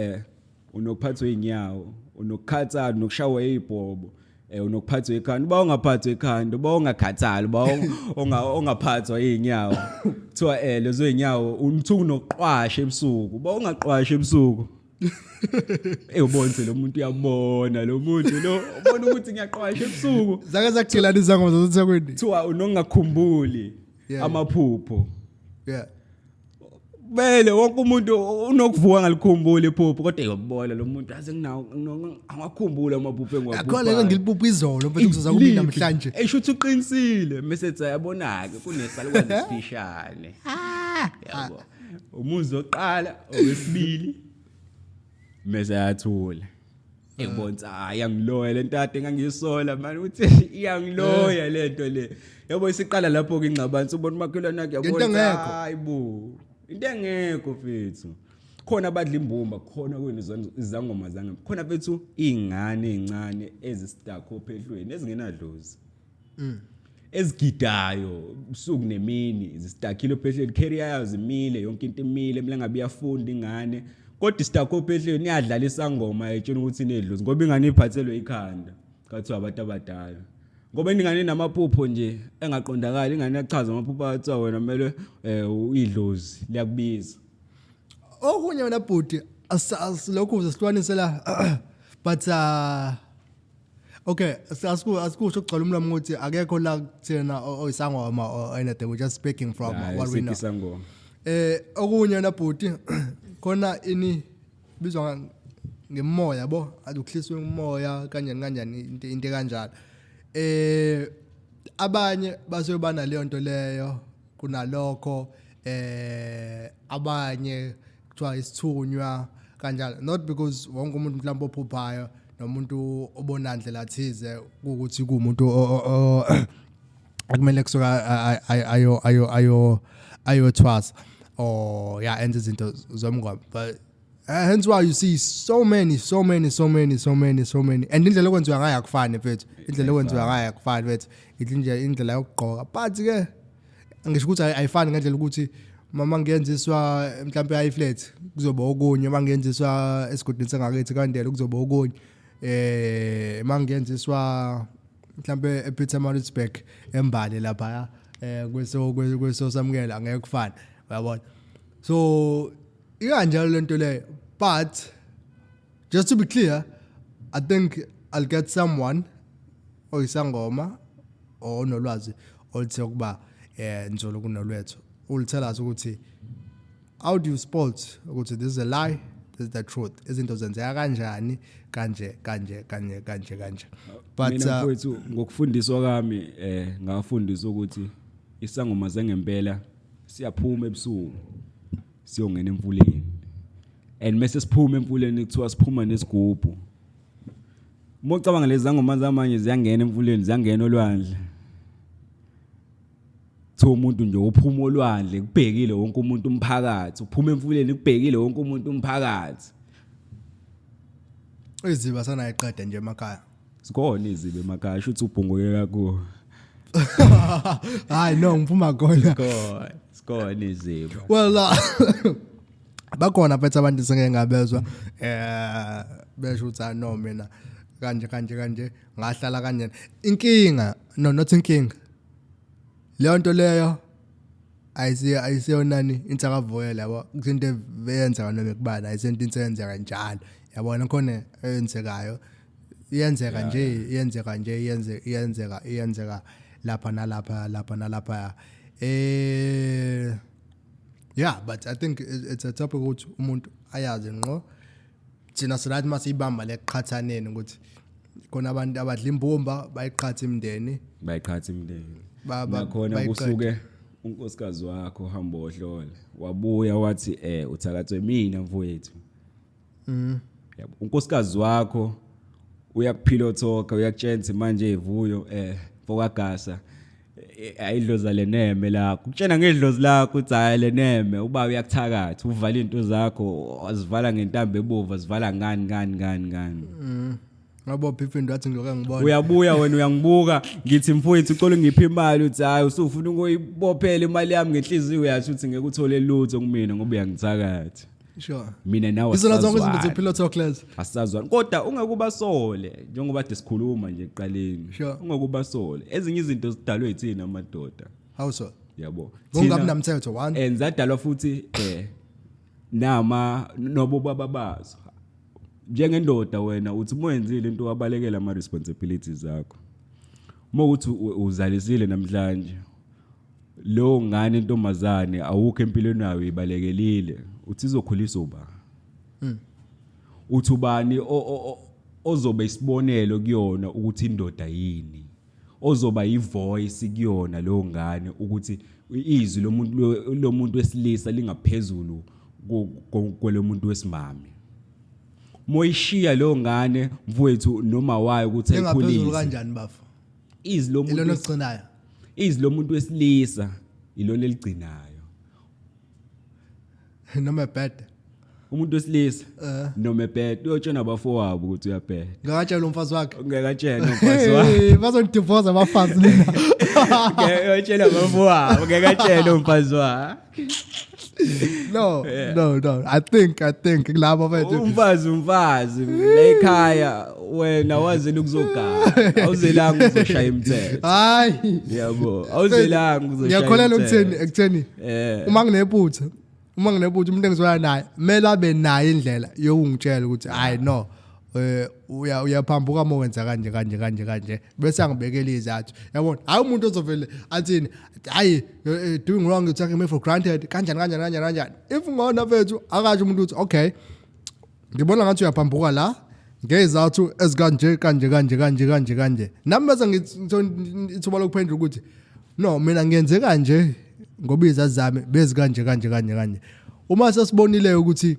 unokuphathwa inyawo, unokukhathala, unokushawa izibhobo, unokuphathwa ikhanda, uba ungaphathwa ikhanda, uba ungakhathali, uba ongaphathwa izinyawo, kuthiwa lezo zinyawo umthuku nokuqwasha ebusuku, uba ungaqwasha ebusuku. Ubona lo muntu, uyabona lo muntu lo, ubona ukuthi ngiyaqwasha ebusuku. Zake zakuthelana izangoma zaseThekwini. Kuthiwa unokungakhumbuli amaphupho. Vele wonke umuntu unokuvuka ngalikhumbula iphupho, kodwa uyobona lo muntu aze nginawo angakhumbula amaphupho engiwaphuphayo. Akho lento ngiliphupha izolo mfethu, kuzoza kubi namhlanje. Esho ukuthi uqinisile, mase ethi ayabona ke kunesalukazi esifishane. Yabo, umuzi oqala, owesibili, mase ayathula. Ekubonisa, hayi, iyangiloya lento ade ngangiyisola manje ukuthi iyangiloya lento le. Yabo, isiqala lapho ke ingxabano, ubona umakhelwane wakhe Into yabona. engekho. Hayi bo, into engekho mfethu. Khona abadla imbumba khona kwenu, izangoma zange khona mfethu, iy'ngane ey'ncane ezistuck ophehlweni ezingenadlozi, ezigidayo ubusuku nemini, zistuckile ophehlweni, career yazo imile, yonke into imile, mina ngabe iyafunda ingane kodwa istuck ophehlweni, iyadlala isangoma etshela ukuthi inedlozi ngoba ingane iphathelwe ikhanda, kathiwa abantu abadala ngoba ingane inamaphupho nje engaqondakali, ingane iyachaza amaphupho, athiwa wena kumele idlozi liyakubiza. Okunye wena bhuti, lokhu uzosihlukanise la, but okay, asikusho ukugcwala umlomo ukuthi akekho la kuthina oyisangoma or anything. We're just speaking from what we know. Isangoma. Okunye wena bhuti, khona ini bizwa ngemoya, yabo, athi ukuhliswa umoya kanjani kanjani, into kanjalo. Abanye basuke bana leyo nto leyo, kunalokho abanye Kuthiwa isithunywa kanjalo, not because wonke umuntu mhlawumbe ophuphayo nomuntu obona ndlela thize ukuthi kuwumuntu akumele kusuka ayo ayo ayo ayothwasa or, yeah, enza izinto zomngoma, but hence why you see so many, so many, so many, so many, so many, and indlela okwenziwa ngayo akufani, mfethu. Indlela okwenziwa ngayo akufani, mfethu. Indlela yokugqoka, but ke ngisho ukuthi ayifani ngendlela ukuthi mama ngiyenziswa mhlawumbe ayi-flat kuzoba okunye, mangiyenziswa esigodini sengakithi kaNdela kuzoba okunye, mangiyenziswa mhlawumbe ePietermaritzburg embali lapha kweso samukela angeke kufane, uyabona? So ikanjalo lento leyo. But just to be clear, I think I'll get someone oyisangoma or onolwazi oluthe ukuba nzulu kunolwethu will tell us ukuthi how do you spot ukuthi this is a lie, this is the truth, izinto zenzeka kanjani, kanje kanje kanje kanje kanje, but Mina mfowethu, ngokufundiswa kwami ngafundiswa ukuthi isangoma zengempela siyaphuma ebusuku siyongena emfuleni, and mase siphuma emfuleni kuthiwa siphuma nesigubhu. Uma ucabanga lezi zangoma zamanje ziyangena emfuleni, ziyangena olwandle, kuthiwa umuntu nje uphuma olwandle kubhekile wonke umuntu umphakathi, uphuma emfuleni kubhekile wonke umuntu umphakathi. Iziba sanayiqeda nje emakhaya. Sikhona izibe emakhaya, shuthi ubhunguke kakhulu. Hayi no, ngiphuma khona. Sikhona, sikhona izibe. Well, bakhona phethe abantu sengeke ngabezwa besho ukuthi, "Ah, no, mina kanje kanje kanje ngahlala kanje." Inkinga, no, not inkinga, leyo nto leyo ayisiyonani insakavoyela, yabo, kusinto eyenzeka noma kubani, ayisento into eyenzeka njalo, yabona? Khona eyenzekayo, iyenzeka nje, iyenzeka nje, iyenzeka iyenzeka lapha nalapha, lapha nalapha. Yeah, but I think it's a topic ukuthi umuntu ayazi ngqo. Thina silathi masiyibamba leqhathaneni ukuthi khona abantu abadla imbumba bayiqhatha imindeni. Bayiqhatha imindeni. Nakhona Bayiqeda. Kusuke unkosikazi wakho hamba ohlola, wabuya wathi uthakathwe mina, mfowethu. Yabo, unkosikazi wakho uyakuphila talk, uyakutshela ukuthi manje ivuyo mfokagasa ayidloza leneme lakho, ukutshena ngedlozi lakho uthi hayi leneme, ubaba uyakuthakatha, uvala into zakho, azivala ngentambo ebovu, azivala ngani ngani ngani ngani. Ngabopha ifindo wathi ngiloke ngibona. Uyabuya wena uyangibuka, ngithi, "Mfowethu, ucela ungiphe imali." Uthi, "Hayi, usufuna ukuyibophela imali yami ngenhliziyo." Uyasho ukuthi ngeke uthole lutho kumina ngoba uyangithakatha. Mina nawe Izona zonke izinto asisazwani. ze-pillow talk lezo. Asisazwani, kodwa ungekubasole njengoba kade sikhuluma nje ekuqaleni. Ungekubasole, ezinye izinto zidalwe yithina amadoda. How so? Yabo. Ngokungabi namthetho, one. And zadalwa futhi nama nobo baba bazo. Njengendoda wena uthi uma wenzile into wabalekela ama responsibilities zakho, uma uthi uzalisile namhlanje lo ngane intombazane, awukho empilweni yayo, ibalekelile, uthi izokhuliswa uba uthi ubani ozoba isibonelo kuyona ukuthi indoda yini, ozoba ivoice kuyona leyo ngane ukuthi izwi lomuntu wesilisa lingaphezulu kwelomuntu wesimame. Moyishiya leyo ngane, mfowethu, noma wayo ukuthi Engaphezulu ayikhulise. Kanjani, bafo? Izwi lomuntu Ilona ogcinayo. Izwi lomuntu wesilisa ilona eligcinayo. Noma ebhede. Umuntu wesilisa noma ebhede uyotshena abafowabo ukuthi uyabheda. Ngakatshela umfazi wakhe. Ungekatshena umfazi wakhe. Hey, bazonidivorce abafazi mina. Uyotshela abafowabo, ungekatshena umfazi wakhe. No, no, no, I think kulabo bethu. Umfazi umfazi la ekhaya, wena wazela ukuzogana, awuzelanga uzoshaya imithetho. Hayi. Yabo, awuzelanga uzoshaya Ngiyakholelwa ekutheni imithetho. ekutheni uma nginephutha, umuntu engizwana naye kumele abe naye indlela yokungitshela ukuthi, "Hayi no, uyaphambuka uma wenza kanje kanje kanje kanje," bese angibekela izathu, yabona? Hayi umuntu ozovele athini, "Hayi, you're doing wrong, you're taking me for granted," kanjani kanjani kanjani kanjani. If ngona mfethu akasho umuntu ukuthi, "Okay, ngibona ngathi uyaphambuka la ngezathu ezikanje kanje kanje kanje kanje kanje," nami bese ngithola ithuba lokuphendula ukuthi, "No, mina ngiyenze kanje ngoba izazi zami bezi kanje kanje kanje kanje." Uma sesibonile ukuthi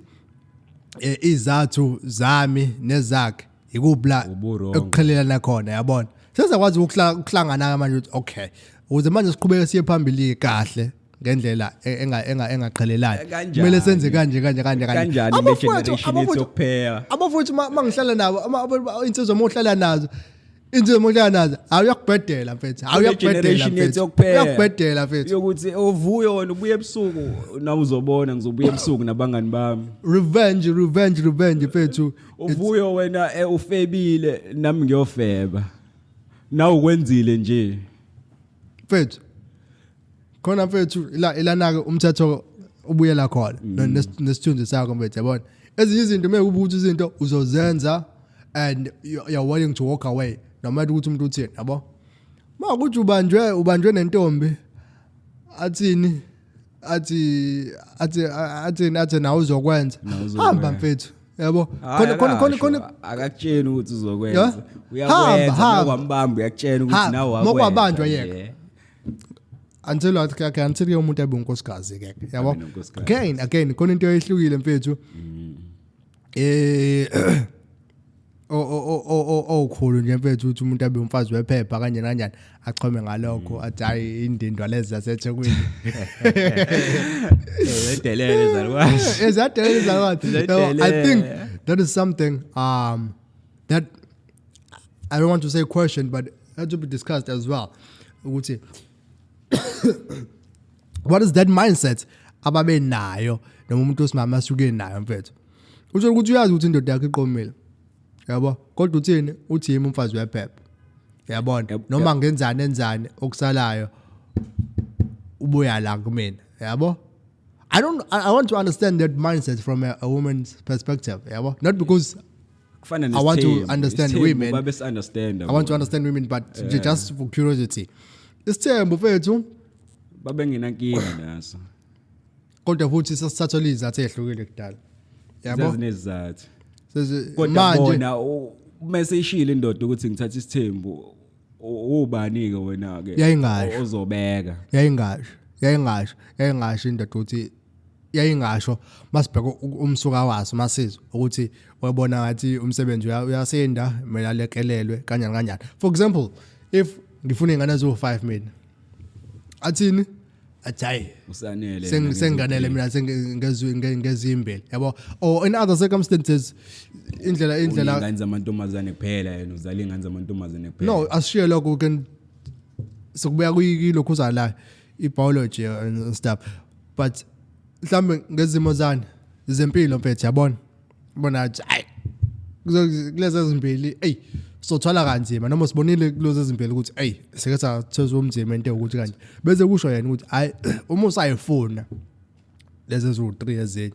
izathu zami nezakhe ikuphi la Ubu-wrong. ekuqhelelana khona, yabona, sesakwazi ukuhlangana manje ukuthi okay, ukuze manje siqhubeke siye phambili kahle ngendlela engaqhelelani, Kanjani? kumele senze kanje kanje kanje kanje. Kanjani le Abafowethu, generation yethu abafowethu yokupheya? Abafowethu, mangihlala nabo, insizwa mohlala nazo, insizwa mohlala nazo, awuyakubhedela mfethu, awuyakubhedela Generation yethu mfethu, yokupheya. uyakubhedela mfethu. Yokuthi uvuyo wena ubuye ebusuku, na uzobona ngizobuya ebusuku nabangani bami. Revenge, revenge, revenge mfethu. Uvuyo wena ufebile, nami ngiyofeba, nawe ukwenzile nje. Mfethu, khona mfethu, ila ilana ke umthetho ubuyela khona nesithunzi sakho mfethu, yabona. Ezinye izinto meke ukuthi izinto uzozenza and you're willing to walk away no matter ukuthi umuntu uthini, yabo. Makuthi ubanjwe nentombi, athini, athi athi athini, athi nawe uzokwenza. Nawe uzokwenza. Hamba mfethu, yabo. Hhayi, Khona khona akasho, khona akakutsheni ukuthi Yeah? uzokwenza. Hamba, Uyakwenza. hamba. Kwambamba, uyakutshena ukuthi nawe wakwenza Mokwabhanjwa nje. yeka. Until wathi okay, until ke umuntu abe unkosikazi ke, yabo. Abe nonkosikazi. Again khona into ehlukile mfethu, o o o okhulu nje mfethu, ukuthi umuntu abe umfazi wephepha kanje kanjani, achome ngalokho, athi hayi, indindwa lezi zaseThekwini. Edelele zalukwazi. Ezadelele zalukwazi. I think Ziyadelela. that is something that I don't want to say question, but had to be discussed as well, ukuthi what is that mindset ababe nayo noma umuntu osimama asuke nayo mfethu. Uthola ukuthi uyazi ukuthi indoda yakhe iqomile, yabo, kodwa uthini? Uthi yimi umfazi wephepha, yabona. Noma ngenzani enzani, okusalayo ubuya la kumina, yabo. I don't I want to understand that mindset from a woman's perspective, yabo, not because Kufana I want to nesithembu. understand Isithembu women. babe si-understand. I want to understand women, but just for curiosity, isithembu mfethu Babengenankinga naso. Kodwa futhi sasithatha izathu ezihlukile kudala, yabo. Zazinezizathu, kodwa manje bona mase ishilo indoda ukuthi ngithatha isithembu, ubani ke wena ke Yayingasho. ozobeka? Yayingasho indoda ukuthi, yayingasho masibheka umsuka waso, masizwe ukuthi wabona ngathi umsebenzi uyasinda, kumele alekelelwe kanjani kanjani. For example, if ngifuna ingane eziwu-5 mina, athini? Athi hayi, usanele. Senganele mina ngezimbili, yabo, or in other circumstances, indlela Ingane zamantombazane kuphela, yena uzala ingane zamantombazane kuphela. No, asishiye lokho, we can sokubuya kuyilokhu uzala i-biology and stuff, but mhlambe ngezimo zani zempilo mfethu, yabona, bona athi hayi, kulezi ezimbili, ey, sothwala kanzima, noma sibonile kulezo ezimbili ukuthi ey, sike sathezwa umzimba into ukuthi kanje, bese kusho yena ukuthi hayi, uma usayifuna lezi eziwu-3 ezinye,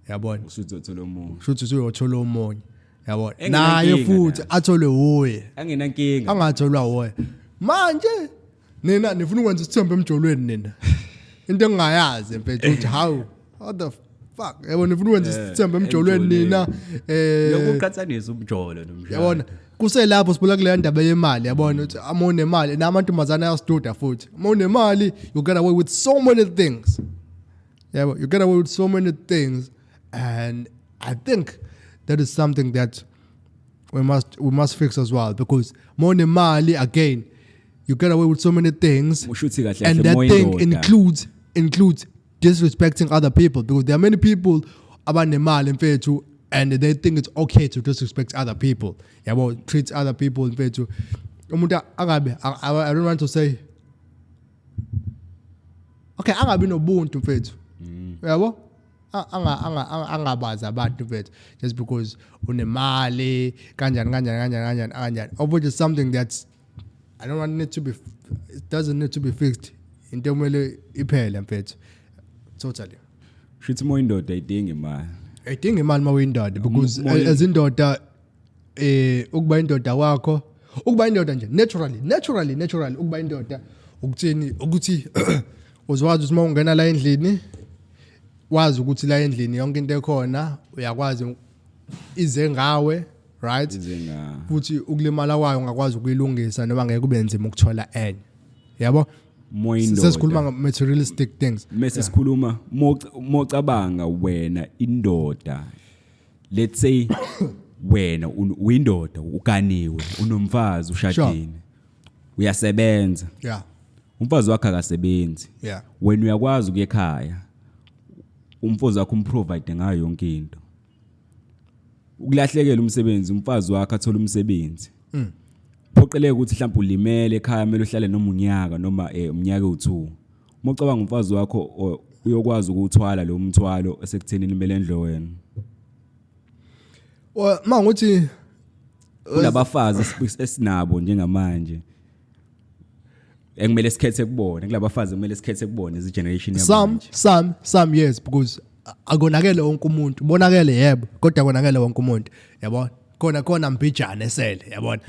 yabona, Usuzothola omunye. Shuthi usuyothola omunye, yabona. Engenankinga Naye futhi naye. atholwe wuye. Angenankinga. Angatholwa wuye. Manje nina nifuna ukwenza isithembu emjolweni nina, into engingayazi mfethu ukuthi how the fuck, yabo, nifuna ukwenza isithembu emjolweni nina. Lokuqhathanisa umjolo nomshado. Yabona, kuselapho sibula kuleya ndaba yemali, yabona, ukuthi uma unemali namantombazane ayasiduda futhi. Uma unemali you get away with so many things, yabo, you get away with so many things, and I think that is something that we must fix as well, because uma unemali again you get away with so many things. Usho ukuthi kahle And kahle that moya thing indoda. includes disrespecting other people, because there are many people abanemali mfethu and they think it's okay to disrespect other people, yabo, treat other people mfethu, umuntu angabe, I don't want to say, okay, angabi nobuntu mfethu, yabo. Angabazi abantu mfethu just because unemali kanjani kanjani kanjani kanjani kanjani, of which is something that's, I don't want it to be, it doesn't need to be fixed, into ekumele iphele mfethu totally. Shuthi uma indoda ayidingi imali. Ayidinga imali uma uyindoda, because as indoda, ukuba indoda kwakho, ukuba indoda nje naturally, ukuba indoda ukuthini? Ukuthi uzwazi ukuthi uma ungena la endlini, wazi ukuthi la endlini yonke into ekhona uyakwazi ize ngawe, right? Ize nga Futhi ukulimala kwayo ungakwazi ukuyilungisa noma ngeke kube nzima ukuthola enye, yabo. Moyindoda. Sesikhuluma nga-materialistic things. Mase sikhuluma, mocabanga wena indoda, let's say wena uyindoda, uganiwe, unomfazi, ushadile, uyasebenza, umfazi wakhe akasebenzi. Wena uyakwazi ukuya ekhaya, umfazi wakho umprovide ngayo yonke into. Ukulahlekela umsebenzi, umfazi wakhe athola umsebenzi, phoqeleka ukuthi mhlawumbe ulimele ekhaya, kumele uhlale noma unyaka noma umnyaka u2. Uma ucabanga umfazi wakho uyokwazi ukuthwala lo mthwalo esekuthenini kumele endle wena? Well, manguthi Kulabafazi esinabo njengamanje ekumele sikhethe kubona, kulabafazi kumele sikhethe kubona izigeneration some yamanje. Some, yes, because akonakele wonke umuntu. Bonakele, yebo, kodwa akonakele wonke umuntu, yabona. Khona mbijana esele, yabona.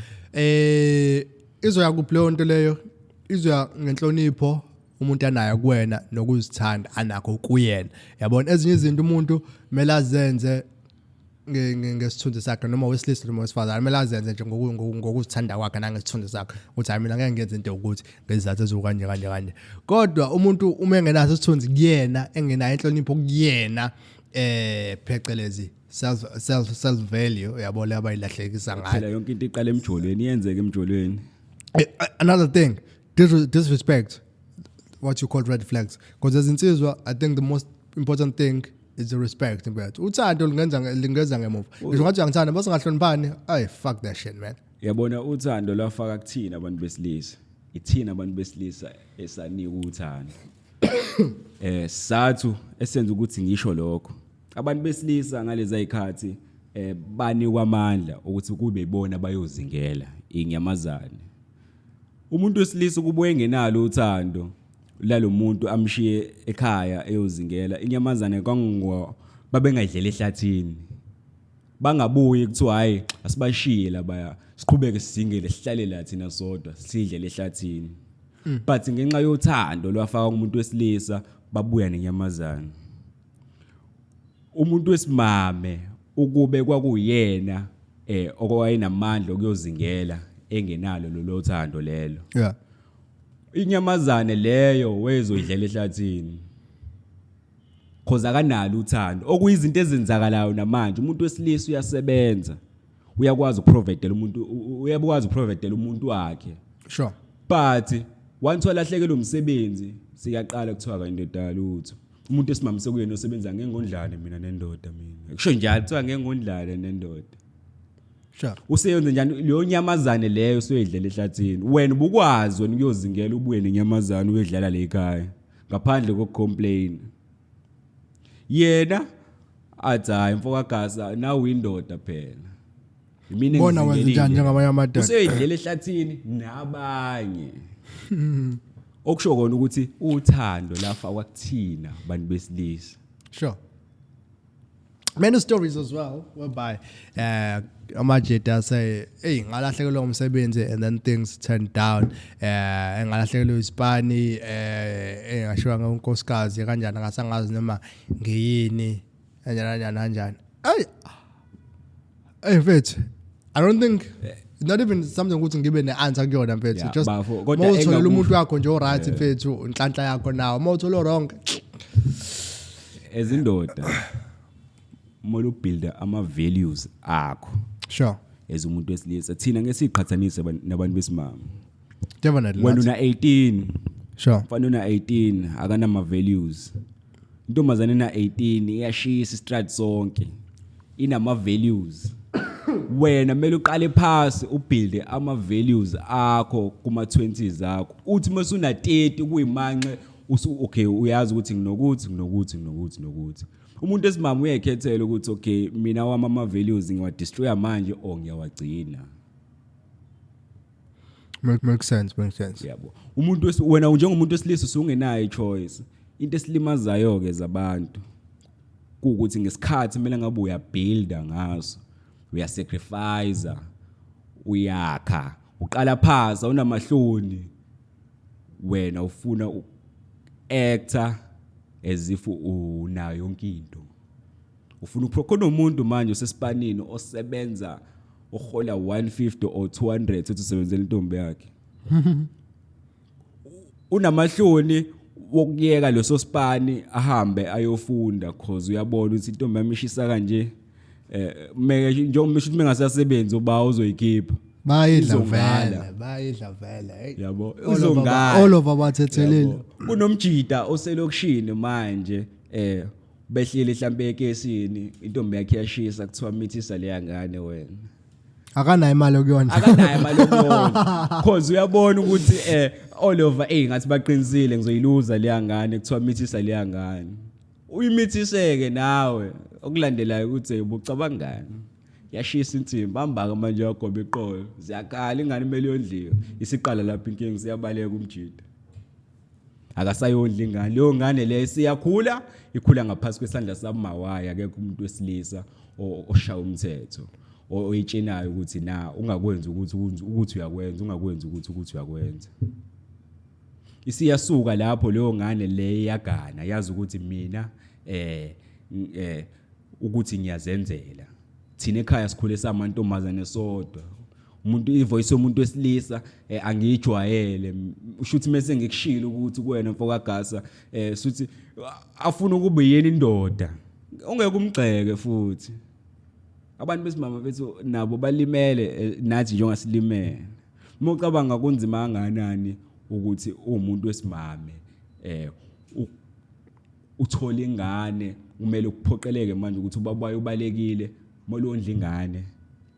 Izoya kuphi leyo nto leyo? Izoya ngenhlonipho umuntu anayo kuwena nokuzithanda anakho kuyena, yabona. Ezinye izinto umuntu kumele azenze ngesithunzi sakhe, noma wesilisa noma wesifazane, kumele azenze nje ngokuzithanda kwakhe nangesithunzi sakhe, ukuthi hayi, mina ngeke ngenze into ukuthi ngezizathu ezikanje kanje kanje. Kodwa umuntu uma engenaso isithunzi kuyena, engenayo inhlonipho kuyena, phecelezi self value, yabo, le abayilahlekisa ngayo. Phela yonke into iqala emjolweni, iyenzeka emjolweni. Another thing, disrespect, what you call red flags, because as insizwa, I think the most important thing is the respect, mfethu. Uthando lingeza ngemuva. Ngisho ngathi uyangithanda, bese ngahloniphani, ay, fuck that shit, man. Yabona, uthando lwafaka kuthina abantu besilisa, ithina abantu besilisa esanika uthando. Sathu esenza ukuthi ngisho lokho, abantu besilisa ngalezi ayikhathi banikwa amandla ukuthi kube ibona bayozingela inyamazane. Umuntu wesilisa kubuye engenalo uthando lalomuntu amshiye ekhaya eyozingela inyamazane, kwango babengayidlela ehlathini, bangabuyi kuthiwa hayi, asibashiye labaya, siqhubeke sizingele, sihlale la thina sodwa, sidle ehlathini. But ngenxa yothando lwafaka umuntu wesilisa, babuya nenyamazane. Umuntu wesimame ukube kwakuyena okwayenamandla okuyozingela engenalo lolo thando lelo, inyamazane leyo wezoyidlela ehlathini, cause akanalo uthando. Okuyizinto ezenzakalayo namanje, umuntu wesilisa uyasebenza, uyakwazi ukuprovidela umuntu, uyakwazi ukuprovidela umuntu wakhe, but once walahlekelwa umsebenzi, siyaqala kuthiwa ka indoda lutho. Umuntu esimame sekuyena osebenza, ngengondlane mina nendoda, mina kusho njalo, kuthiwa ngengondlane nendoda. Useyenze njani leyo nyamazane leyo usuyoyidlela ehlathini? Wena ubukwazi wena ukuyozingela, ubuye nenyamazane, uyodlala le ekhaya ngaphandle kokucomplain. Yena athi, "Hayi mfokagasa, nawe indoda phela, mina Bona wenza engizingelile." njani njengamanye amadoda? Useyoyidlela ehlathini nabanye. Okusho kona ukuthi uthando lafakwa kuthina bantu besilisa. Sure. Many stories as well whereby amajita say, "Hey, ngalahlekelwa umsebenzi and then things turned down. Ngalahlekelwa isipani, engashiwa ngonkosikazi kanjani, ngasangazi noma ngiyini, kanjani kanjani kanjani." Ay. Hey mfethu, I don't think it's not even something ukuthi ngibe ne-answer kuyona, mfethu. Yeah, Just bafo, kodwa mawutholela engakusho- umuntu wakho nje oright, mfethu, inhlanhla yakho nawo. Mawuthola wrong, Ezindoda kumele ubuilda ama values akho as umuntu wesilisa. Thina ngeke siqhathanise nabantu besimame. Definitely Wena not. una 18, mfana una 18 akanama values. Intombazane ena 18 iyashisa istrat sonke, inama values. Wena kumele uqale phasi ubuild ama values akho kuma 20s akho, uthi masuna 30 kuyimanxe usu okay, uyazi ukuthi nginokuthi, nginokuthi, nginokuthi, nokuthi. Umuntu esimama uyayikhethela ukuthi okay, mina wami ama values ngiwa destroy manje or ngiyawagcina. Makes sense, makes sense. Yabo, umuntu wena njengomuntu wesilisa usungenayo ichoice. Into esilimazayo ke zabantu kuukuthi ngesikhathi kumele ngabe uyabuilda ngaso, uyasacrifice, uyakha, uqala phansi, awunamahloni, wena ufuna actor as if unayo yonke into, ufuna khona umuntu manje usesipanini osebenza ohola 150 or 200, uthi usebenzela intombi yakhe. Unamahloni wokuyeka leso sipani ahambe ayofunda, cause uyabona ukuthi intombi yami ishisa kanje, meke njengoba ukuthi mengasasebenzi uba uzoyikhipha. Bayidla. Izongala. Vele bayidla vele, hey. Yabo. All over. Uzongala. All over bathethelile. Yabo. Kunomjida oselokishini manje, behleli mhlambe ekesini, intombi yakhe iyashisa, kuthiwa mithisa leya ngane wena. Akanayo imali yokuyondla. Akanayo imali yokuyondla, cause uyabona ukuthi all over, ngathi baqinisile, ngizoyiluza leya ngane. Kuthiwa mithisa leya ngane, uyimithiseke nawe. Okulandelayo ukuthi ubucabangani, yashisa insimbi, bamba manje, yagoba iqolo, ziyakhala, ingane imele yondliwe. Isiqala lapho inkinga, siyabaleka umjida, akasayondla ingane. Leyo ngane leyo siyakhula, ikhula ngaphasi kwesandla samawaya. Akekho umuntu wesilisa oshaya umthetho, oyitshenayo ukuthi na ungakwenzi ukuthi uyakwenza, ungakwenzi ukuthi uyakwenza. Isiyasuka lapho leyo ngane le, iyagana, yazi ukuthi mina ukuthi ngiyazenzela. Thina ekhaya sikhule samantombazane sodwa. Umuntu, ivoice yomuntu wesilisa angiyijwayele. Usho ukuthi mase ngikushilo ukuthi kuwena mfoka Gasa, suthi afuna ukuba yena indoda, ungeke umgxeke futhi. Abantu besimama bethu nabo balimele, nathi njengoba silimele. Uma ucabanga kunzima kangakanani ukuthi uwumuntu wesimame uthola ingane, kumele ukuphoqeleke manje ukuthi ubaba wayo ubalekile, kumele wondle ingane,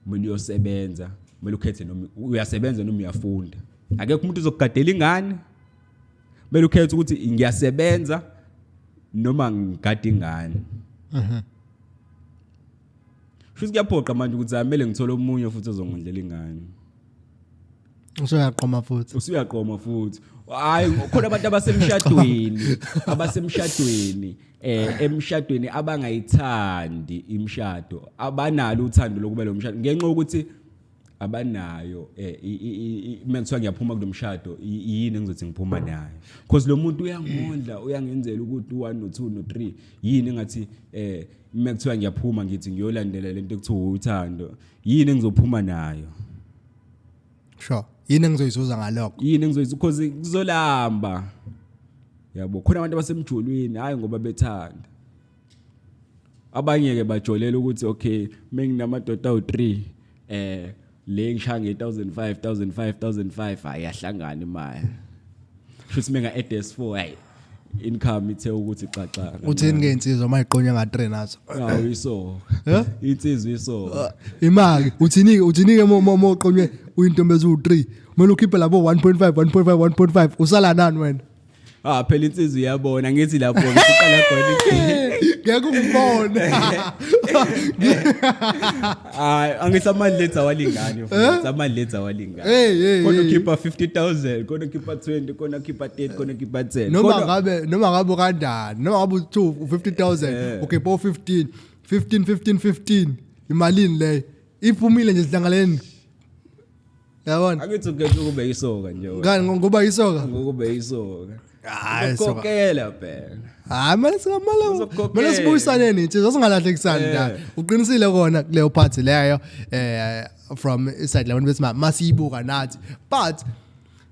kumele uyosebenza, kumele ukhethe noma uyasebenza noma uyafunda. Akekho umuntu ozokugadela ingane. Kumele ukhethe ukuthi ngiyasebenza noma ngigada ingane. Futhi kuyaphoqa manje ukuthi amele ngithole omunye futhi ozongondlela ingane. Usuyaqoma futhi. Usuyaqoma futhi. Hayi, khona abantu abasemshadweni emshadweni abangayithandi imshado, abanalo uthando lokuba lo mshado, ngenxa yokuthi abanayo mengithiwa ngiyaphuma kulomshado, yini engizothi ngiphuma nayo? Because lo muntu uyangondla, uyangenzela ukuthi u1 no2 no3, yini engathi mengithiwa ngiyaphuma, ngithi ngiyolandela lento ekuthiwa uthando, yini engizophuma nayo? Sure, yini engizoyizuza ngalokho? Yini engizoyizuza? Because kuzolamba, yabo. Khona abantu abasemjolweni hayi ngoba bethanda, abanye ke bajolela ukuthi okay, menginamadoda awu3, le ngishaya nge1500 1500 1500, hayi, yahlangana imali. Futhi menga add S4, hayi, income ithe ukuthi xaxa. Uthini ngeinsizwa mayiqonywa nga3 nazo? Hawu, iso. Eh? Insizwa iso. Imali uthini? Uthini ke mo uqonywe uyintombi eziwu3, kumele ukhiphe labo 1.5 1.5 1.5, usala nani wena? Ah, phela insizwa iyabona, ngithi lapho ngiqala khona inkinga. Ngeke ungibone. Hayi, angithi amali lethu awalingani futhi, amali lethu awalingani. Hey, hey, Khona hey. ukhipha 50,000, khona ukhipha 20, khona ukhipha 30, khona ukhipha 10. Noma Khona- ngabe noma ngabe kanjani, noma ngabe u2 u50000, ukhipha u15 15 15 15, imalini leyo iphumile nje sihlangaleni, yabona? Angithi ukhetha ukube isoka nje wena. Ngani, ngoba isoka? Ngokube isoka. Hayi, soka. Ukhokhela phela. Hayi, manje singamala. Uzokukhokhela. Manje sibuyisane nensizwa, singalahlekisani la. Uqinisile kona kuleyo part leyo, from iside labantu besimame masiyibuka nathi, but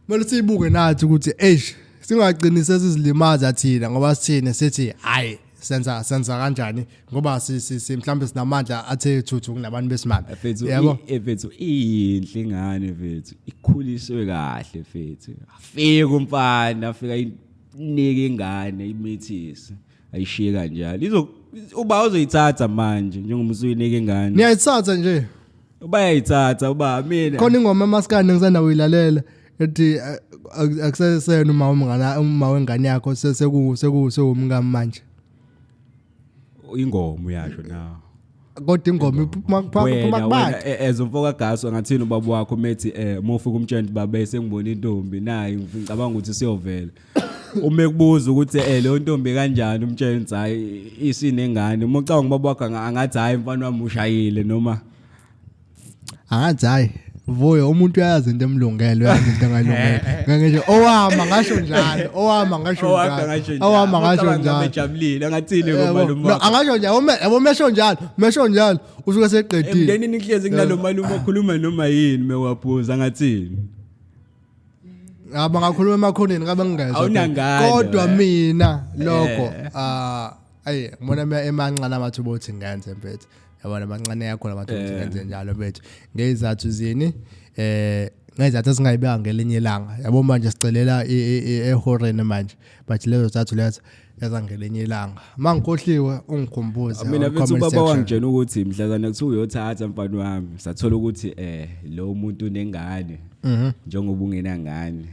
manje siyibuke nathi ukuthi eish, singagcini sesizilimaza thina ngoba sithine sithi hayi, senza kanjani, ngoba si mhlambe sinamandla athe thuthu kunabantu besimame. Mfethu. Yabo. Mfethu, inhle ingane mfethu, ikhuliswe kahle mfethu. Afika umfana, afika inike ingane, imithise, ayishiye kanjalo. Izo uba uzoyithatha manje njengoba usuyinike ingane. Niyayithatha nje. Uba yayithatha uba mina. Khona ingoma emaskandi ngisanda kuyilalela ethi akusesena uma umngana, uma wengane yakho, seku seku sewumngami manje. Ingoma uyasho na? Kodwa ingoma iphuma phuma Wena kubantu. wena as umfoka Gaso, ngathini ubaba wakho methi uma ufika umtshela ukuthi babe, sengibona intombi nayi, ngicabanga ukuthi siyovela, uma ekubuza ukuthi leyo ntombi kanjani, umtshela ukuthi hayi, isinengane, uma ucabanga ubaba wakho angathi hayi, mfana wami, ushayile noma? Angathi hayi Vuyo, umuntu uyazi into emlungele, uyazi into engayilungele. Ngeke nje owama ngasho njalo, owama ngasho Owakhe njalo. angasho njalo. Owama ngasho Ucabanga njalo. bejabulile, angathini Yabo, ngomalume no, wakho? angasho njalo, yabo, mesho njalo, mesho njalo, usuke seqedile. Emndenini kuhlezi kunalo malume okhuluma noma yini mewaphuza, angathini? Ngaba ngakhuluma emakhoneni ngabe ngingezwa. Awunangane, Kodwa eh. mina lokho ayi ngibona mina emancane amathuba othi ngenze mfethu. Yabona mancane yakho amathuba othi ngenze njalo mfethu. Ngezathu zini? Ngezathu esingayibeka ngelinye ilanga. Yabo manje sicelela ehoreni manje. But lezo zathu lezo ezangelinye ilanga. Mangikhohliwe ungikhumbuze. Mina on mfethu comment ubaba section. wangitshena ukuthi mhlazana kuthiwa uyothatha mfana wami, sathola ukuthi lo muntu unengane, njengoba ungenangane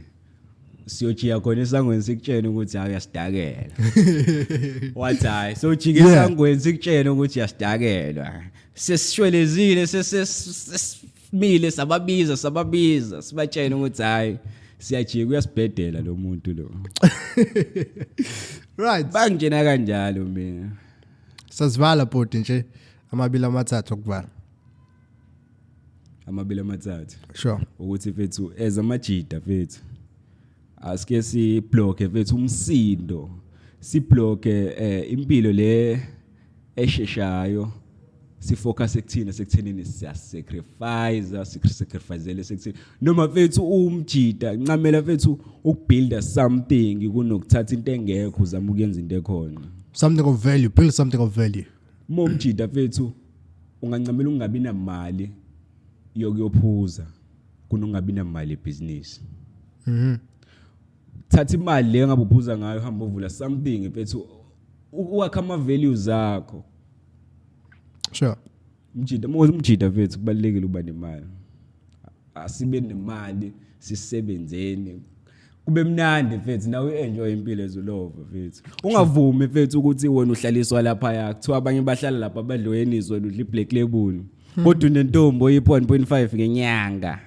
siyojiya khona esangweni sikutshene ukuthi hayi uyasidakela. Wathi hayi sojika esangweni sikutshene ukuthi uyasidakelwa. Sesishwelezile, sesimile, sababiza sibatshene ukuthi hayi siyajika, uyasibhedela lo muntu lo. Right. Bangitshena kanjalo mina. Sasivala bhuti nje amabili amathathu okuvala. Amabili amathathu. Sure. Ukuthi mfethu as amajida mfethu asike siblock mfethu umsindo, siblock impilo le esheshayo, sifocus ekuthina sekuthenini siyasacrifice, sisacrificele sekuthini noma mfethu umjida ncamela mfethu ukubuilda something kunokuthatha into engekho uzama ukuyenza into ekhona. Something of value, build something of value. Uma umjida mfethu ungancamela ukungabi namali yokuyophuza kunokungabi namali ebhizinisi. Thatha imali le ngabe uphuza ngayo, hamba uvula something mfethu, uwakha ama values akho. Sure. Umjida, uma umjida mfethu kubalekile uba nemali. Asibe nemali, sisebenzeni. Kube mnandi mfethu, nawe enjoy impilo ezulova mfethu. Ungavumi mfethu ukuthi wena uhlaliswa lapha ya, kuthiwa abanye bahlala lapha badloyeniswa wena udla iblack label. Kodwa unentombi oyi 1.5 ngenyanga.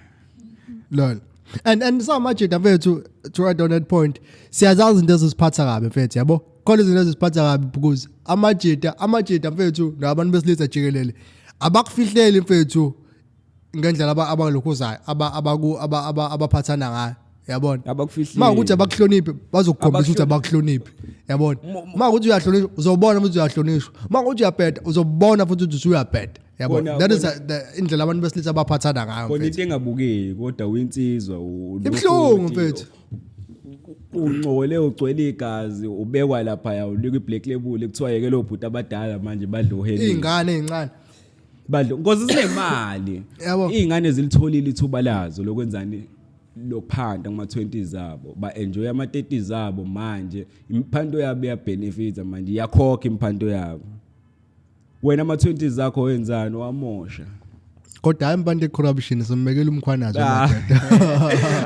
Lol. And samajida mfethu, to add on that point, siyazazi izinto ezisiphatha kabi mfethu, yabo. Khona izinto ezisiphatha kabi because amajida mfethu nabantu besilisa jikelele abakufihleli mfethu ngendlela abalokhuzayo, abaphathana ngayo, yabona. Abakufihleli. Ma ukuthi abakuhloniphi bazokukhombisa ukuthi abakuhloniphi, yabona. Ma ukuthi uyahlonishwa uzobona ukuthi uyahlonishwa, ma ukuthi uyabheda uzobona futhi ukuthi usuyabheda, yabona. That is indlela abantu besilisa abaphathana ngayo Khona into engabukeki kodwa uyinsizwa Ibuhlungu mfethu. Ungcole ugcwele igazi ubekwa lapha ya unikwa iblack label kuthiwa yeke lo bhuti abadala manje badla uheli. Izingane ezincane badla ngoba sinemali. Izingane zilitholile ithuba lazo lokwenzani lophanda kuma 20s abo, ba enjoy ama 30s abo manje, imphanto yabo iyabenefita manje, iyakhokha imphanto yabo. Wena ama 20s akho wenzani wamosha? Kodwa hayi impande corruption simbekela umkhwanazi madoda.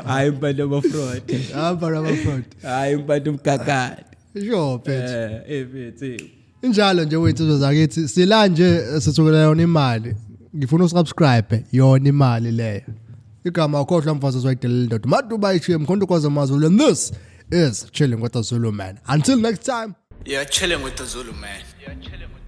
Hayi impande ama fraud. Hayi impande ama fraud. Hayi impande umgagadi. Sure mfethu. Mfethu. Injalo nje wethu zakithi sila nje sithukela yona imali. Ngifuna usubscribe yona imali leyo. Igama ukhohlwa mfazi ozoyidelela indoda. Maduba ishiye mkhonto kwaze Mazulu, and this is Chilling with the Zulu Man. Until next time. You're chilling with the Zulu Man. You're chilling.